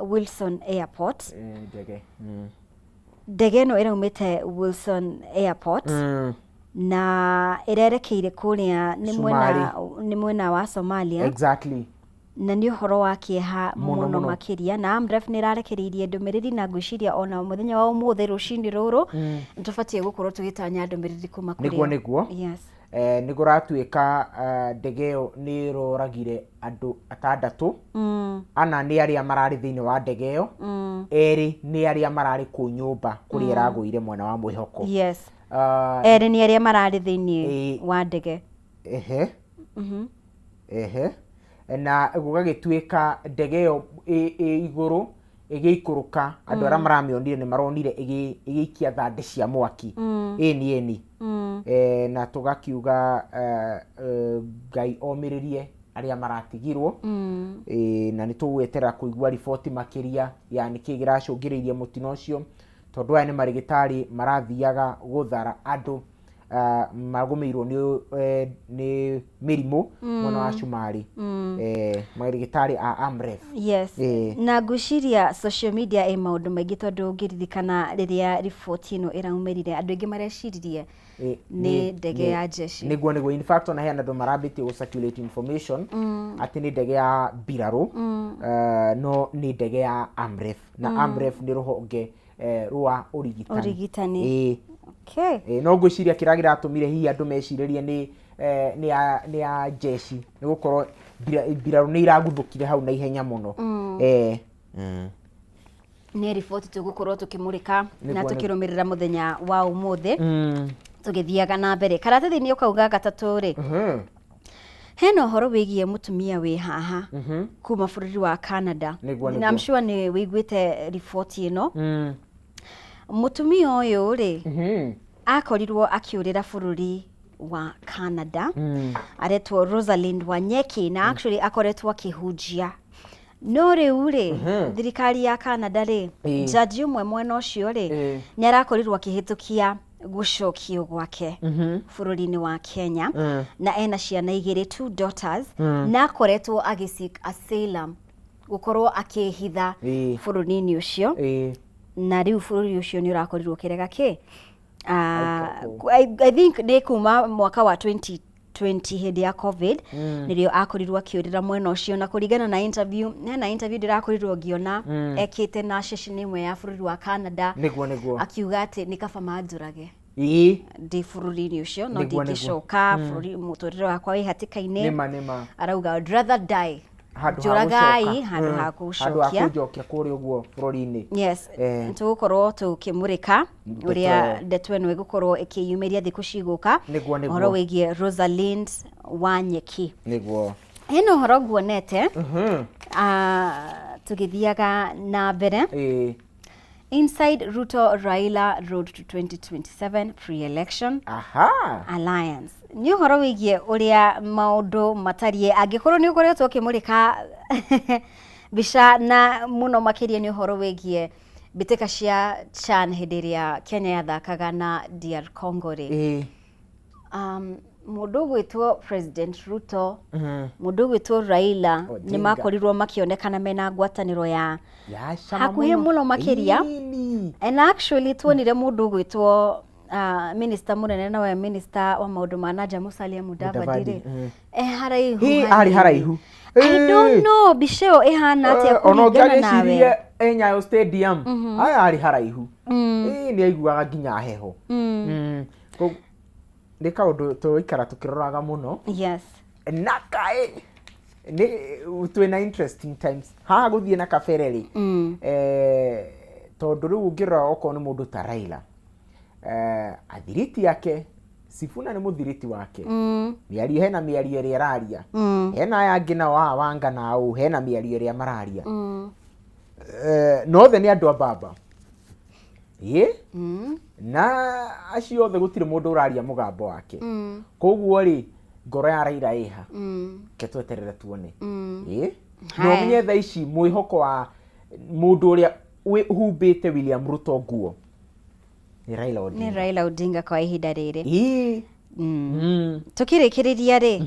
Wilson Airport. Ndege. Ndege ĩno ĩraumĩte Wilson Airport na ĩrerekeire kũrĩa nĩ mwena, nĩ mwena wa Somalia. Na nĩ ũhoro wa kĩeha mũno, mũno mũno. Makĩria. Na Amref nĩ ĩrarekereirie ndũmĩrĩri, na ngwĩciria ona mũthenya wa ũmũthĩ rũcinĩ rũrũ nĩ tũbatiĩ gũkorwo tũgĩtanya ndũmĩrĩri kuma kũrĩ Nĩguo, o. nĩguo. Nĩ kũratuĩka ndege ĩyo nĩ ĩroragire andũ atandatũ. Ana nĩ arĩa mararĩ thĩinĩ wa ndege ĩyo, erĩ nĩ arĩa mararĩ kũu nyũmba kũrĩa ĩragũire mwena wa Mwĩhoko. Erĩ nĩ arĩa mararĩ thĩinĩ wa ndege. Ehe. Ehe. Na gũgagĩtuĩka ndege ĩyo ĩ igũrũ ĩgĩikũrũka, andũ arĩa maramĩonire nĩ maronire ĩgĩikia thandĩ cia mwaki. Ĩni, ĩni. Na tũgakiuga Ngai omĩrĩrie arĩa maratigirwo. Na nĩ tũgweterera kũigua riboti makĩria ya nĩkĩ kĩracũngĩrĩirie mũtino ũcio, tondũ aya nĩ marĩgĩtarĩ marathiaga gũthara andũ magũmĩirwo nĩ mĩrimũ mwena wa Cumarĩ. Marĩgĩtarĩ a Amref. Na ngwĩciria social media ĩ maũndũ maingĩ, tondũ ũngĩririkana rĩrĩa riboti ĩno ĩraumĩrire, andũ aingĩ mareciririe nĩ ndege ya jeshi. Nĩguo, nĩguo. In fact, ona hena andũ marambĩtie gũ circulate information atĩ nĩ ndege ya mbirarũ, no nĩ ndege ya Amref, na Amref nĩ rũhonge rwa ũrigitani. Ũrigitani. Ĩĩ. No ngwĩciria kĩrĩa kĩratũmire hihi andũ mecirĩrie nĩ ya jeshi nĩ gũkorwo mbirarũ nĩ iraguthũkire hau na ihenya mũno. Nĩ riboti tũgũkorwo tũkĩmũrĩka na tũkĩrũmĩrĩra mũthenya wa ũmũthĩ tũgĩthiaga na mbere. Karatathi-inĩ ũkauga gatatũ rĩ, hena ũhoro wĩgiĩ mũtumia wĩ haha kuma bũrũri wa Canada. Na I'm sure nĩ wĩiguĩte riboti ĩno. Mũtumia ũyũ rĩ, akorirwo akĩũrĩra bũrũri wa Canada, aretwo Rosalind Wanyeki, na actually akoretwo akĩhunjia, no rĩu rĩ, thirikari ya Canada rĩ, jaji ũmwe mwena ũcio rĩ, nĩ arakorirwo akĩhĩtũkia gũcokio gwake bũrũri-inĩ wa Kenya. Na ena ciana igĩrĩ, two daughters, na akoretwo agĩseek asylum, gũkorwo akĩhitha bũrũri-inĩ ũcio. Na rĩu bũrũri ũcio nĩ ũrakorirwo ũkĩrega kĩ. Aikatwo. I think nĩ kuma mwaka wa 2020 hĩndĩ ya COVID nĩrĩo akorirwo akĩũrĩra mwena ũcio. Na kũringana na interview, hena interview ndĩrakorirwo ngĩona ekĩte na ceceni ĩmwe ya bũrũri wa Canada, Nĩguo, nĩguo. akiuga atĩ nĩ kaba manjũrage ndĩ bũrũri-inĩ ũcio no Nĩguo, nĩguo. ndingĩcoka bũrũri, mũtũrĩre wakwa wĩ hatĩka-inĩ. Nĩma, nĩma. Arauga, "I'd rather die." Handũ ha Njũragai gũcoka. handũ ha Handũ ha gũcokia. kũnjokia kũrĩa ũguo bũrũri-inĩ. Yes. Tũgũkorwo tũkĩmũrĩka Ndeto ũrĩa ĩyo. ndeto ĩno ĩgũkorwo ĩkĩyumĩria thikũ cigũka. Nĩguo, nĩguo. Ũhoro wĩgiĩ Rosalind Wanyeki. Hena ũhoro nguonete tũgĩthiaga na mbere. Inside Ruto Raila Road to 2027 pre-election alliance, nĩ ũhoro wĩgiĩ ũrĩa maũndũ matariĩ angĩkorwo nĩ ũkoretwo ũkĩmũrĩka mbica, na mũno makĩria nĩ ũhoro wĩgiĩ Mbĩtĩka cia CHAN hĩndĩ ĩrĩa Kenya yathakaga na DR Congo rĩ, mũndũ ũgwĩtwo President Ruto, mũndũ ũgwĩtwo Raila nĩ Odinga. Makorirwo makĩonekana mena ngwatanĩro ya Ya cama. Hakuhĩ mũno makĩria. Ĩni. And actually tuonire mũndũ ũgwĩtwo minister mũnene nawe minister wa maũndũ ma nanja Musalia Mudavadi Mudavadi, rĩ, e haraihu Hĩ, arĩ hanini. haraihu. I don't know mbica ĩyo ĩhana atĩa Ona kũringana nawe. ũngĩagĩcirie e Nyayo Stadium aya arĩ haraihu. Ĩ, nĩ aiguaga nginya heho. Nĩ kaũndũ tũgũikara tũkĩroraga mũno. Na kaĩ nĩ twĩna interesting times haha gũthiĩ na kabere rĩ, tondũ rĩu ũngĩrora okorwo nĩ mũndũ ta Raila, athiriti yake Sifuna nĩ mũthiriti wake. Mĩario, hena mĩario ĩrĩa ĩraria, hena aya angĩ nao aa Wanga na ũ, hena mĩario ĩrĩa mararia. Na othe nĩ andũ a baba ĩ, na acio othe gũtirĩ mũndũ ũraria mũgambo wake. Koguo rĩ, ngoro ya Raila ĩha? Ke tweterere tuone. Ĩ, na Haya. ũmenye thaa ici mwĩhoko wa mũndũ ũrĩa ũhumbĩte William Ruto nguo nĩ Raila Nĩ Odinga. Raila Odinga kwa ihinda rĩrĩ. Ĩ. Tukĩrĩkĩrĩria rĩ,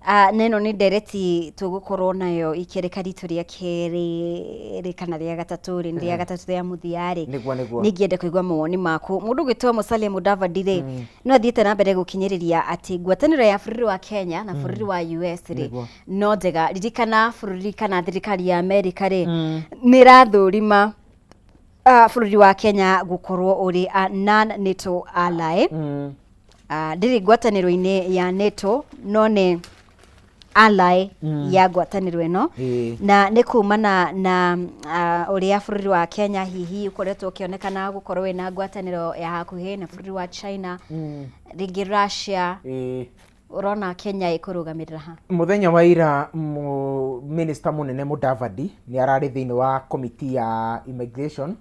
na ĩno nĩ ndereti tũgũkorwo nayo ikĩrĩka ritũ rĩa kerĩ rĩ kana rĩa gatatũ rĩ, nĩ rĩa gatatũ rĩa mũthia rĩ. Nĩguo, nĩguo. Nĩ ingĩenda kũigua mawoni maku. Mũndũ ũgwĩtwo Musalia Mudavadi rĩ, no athiĩte na mbere gũkinyĩrĩria atĩ ngwatanĩro ya bũrũri wa Kenya na bũrũri wa US rĩ no njega. Ririkana bũrũri kana thirikari ya Amerika rĩ, nĩ ĩrathũrima bũrũri wa Kenya gũkorwo ũrĩ a non NATO ally. Ndĩrĩ ngwatanĩro-inĩ ya NATO no nĩ ally ya ngwatanĩro ĩno. Na nĩ kumana na ũrĩa bũrũri wa Kenya hihi ũkoretwo ũkĩonekana gũkorwo wĩna ngwatanĩro ya hakuhĩ na bũrũri wa China, rĩngĩ Russia. Ũrona Kenya ĩkũrũgamĩrĩra ha? Mũthenya wa ira minister mũnene Mudavadi nĩ ararĩ thĩinĩ wa komiti ya immigration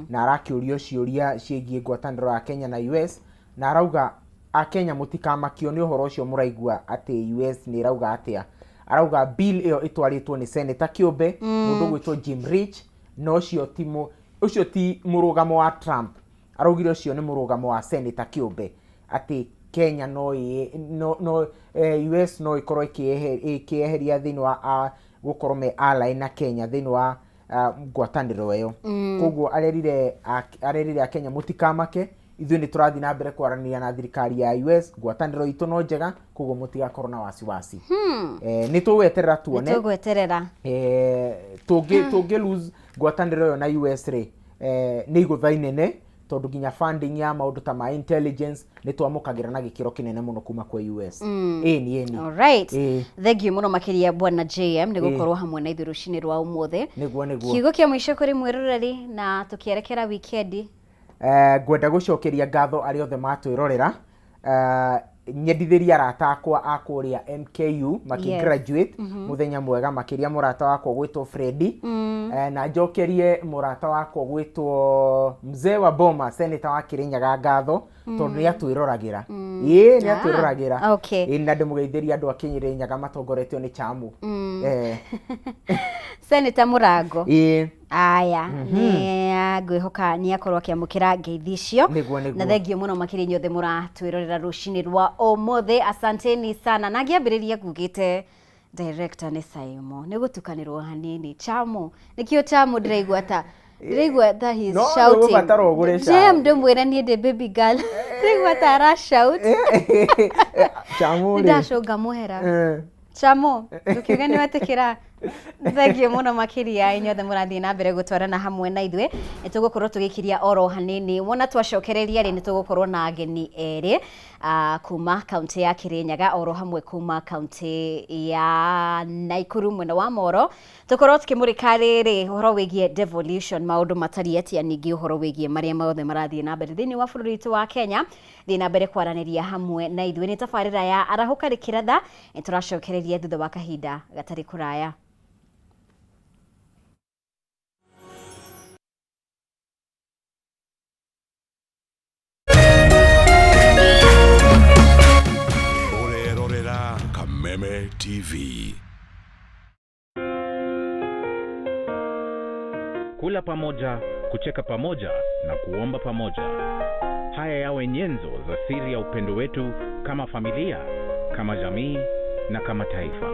na arakĩũrio ciũria ciĩgiĩ ngwatanĩro ya Kenya na US, na arauga akenya mũtikamakio nĩ ũhoro ũcio mũraigua atĩ US nĩ ĩrauga atĩa. Arauga bill ĩyo ĩtwarĩtwo nĩ senator kĩũmbe, mũndũ ũgwĩtwo Jim Rich, na ũcio ti ũcio ti mũrũgamo wa Trump. Araugire ũcio nĩ mũrũgamo wa senator kĩũmbe atĩ Kenya no no, no US no ĩkorwo ĩkĩeheria thĩinĩ wa gũkorwo me ally na Kenya thĩinĩ wa ngwatanĩro ĩyo. Koguo arerire akenya mũtikamake, ithuĩ nĩ tũrathiĩ na mbere kwaranĩria na thirikari ya US, ngwatanĩro itũ no njega, koguo mũtigakorwo na wasiwasi. Nĩ tũgweterera tuone. Nĩ tũgweterera. Tũngĩ lose ngwatanĩro ĩyo na US rĩ, nĩ igũtha inene, tondũ nginya funding ya maũndũ ta ma intelligence nĩ twamũkagĩra na gĩkĩro kĩnene mũno kuma kwa US. Ĩni, ĩni. Alright. Ĩĩ. Thank you mũno makĩria bwana JM nĩ gũkorwo hamwe na ithuĩ rũcinĩ rwa ũmũthĩ. Nĩguo, nĩguo. Kiugo kĩa mũico kũrĩ mwĩroreri na tũkĩerekera wikendi. Ngwenda gũcokeria ngatho arĩa othe matwĩrorera. Nyendithĩrie arata akwa a kũrĩa MKU makĩ graduate mũthenya mwega makĩria, mũrata wakwa gwĩtwo Freddy. Na njokerie mũrata wakwa gwĩtwo mzee wa Boma, senator wa Kirinyaga, ngatho tondũ nĩ atwĩroragĩra. Ĩĩ, nĩ atwĩroragĩra. Ĩĩ, na ndĩmũgeithĩrie andũ a Kirinyaga matongoretio nĩ Chamu. Senator Mũrango. Ĩĩ. Aya, nĩ ngwĩhoka nĩ akorwo akĩamũkĩra ngeithi icio. Nĩguo, nĩguo. Na thengiũ mũno makĩria inyuothe mũratwĩrorera rũcinĩ rwa ũmũthĩ, asanteni sana. Na ngĩambĩrĩria ngugĩte director nĩ Saimo nĩ gũtukanĩrwo hanini. Chamo nĩkĩo Chamo ndĩraigua ta he's No, shouting. nĩũgũbatara ũgũre Jam cai. ndĩmwĩre niĩ ndĩ baby girl, ndĩraigua ta ara shout. Chamu nĩ rĩ. ndacũnga mũhera. Chamo ndũkiuge nĩ wetĩkĩra. Thengiũ mũno makĩria inyuothe mũrathiĩ na mbere gũtwarana hamwe na ithuĩ. Nĩ tũgũkorwo tũgĩkiria oro hanini. Wona twacokereria rĩ, nĩ tũgũkorwo na ageni erĩ kuma kaunti ya Kirinyaga oro hamwe kuma kaunti ya Naikuru mwena wa Moro, tũkorwo tũkĩmũrĩka rĩrĩ ũhoro wĩgiĩ devolution, maũndũ matariĩ atĩa, ningĩ ũhoro wĩgiĩ marĩa mothe marathiĩ na mbere thĩinĩ wa bũrũri witũ wa Kenya. Thiĩ na mbere kwaranĩria hamwe na ithuĩ. Nĩ tabarĩra ya Arahũka Rĩkĩratha, nĩ tũracokereria thutha wa kahinda gatarĩ kũraya. Ũrerorera Kameme TV. Kula pamoja. Kucheka pamoja na kuomba pamoja. Haya yawe nyenzo za siri ya upendo wetu kama familia, kama jamii na kama taifa.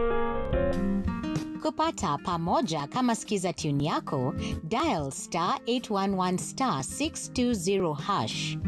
Kupata Pamoja kama skiza tune yako, dial *811*620#.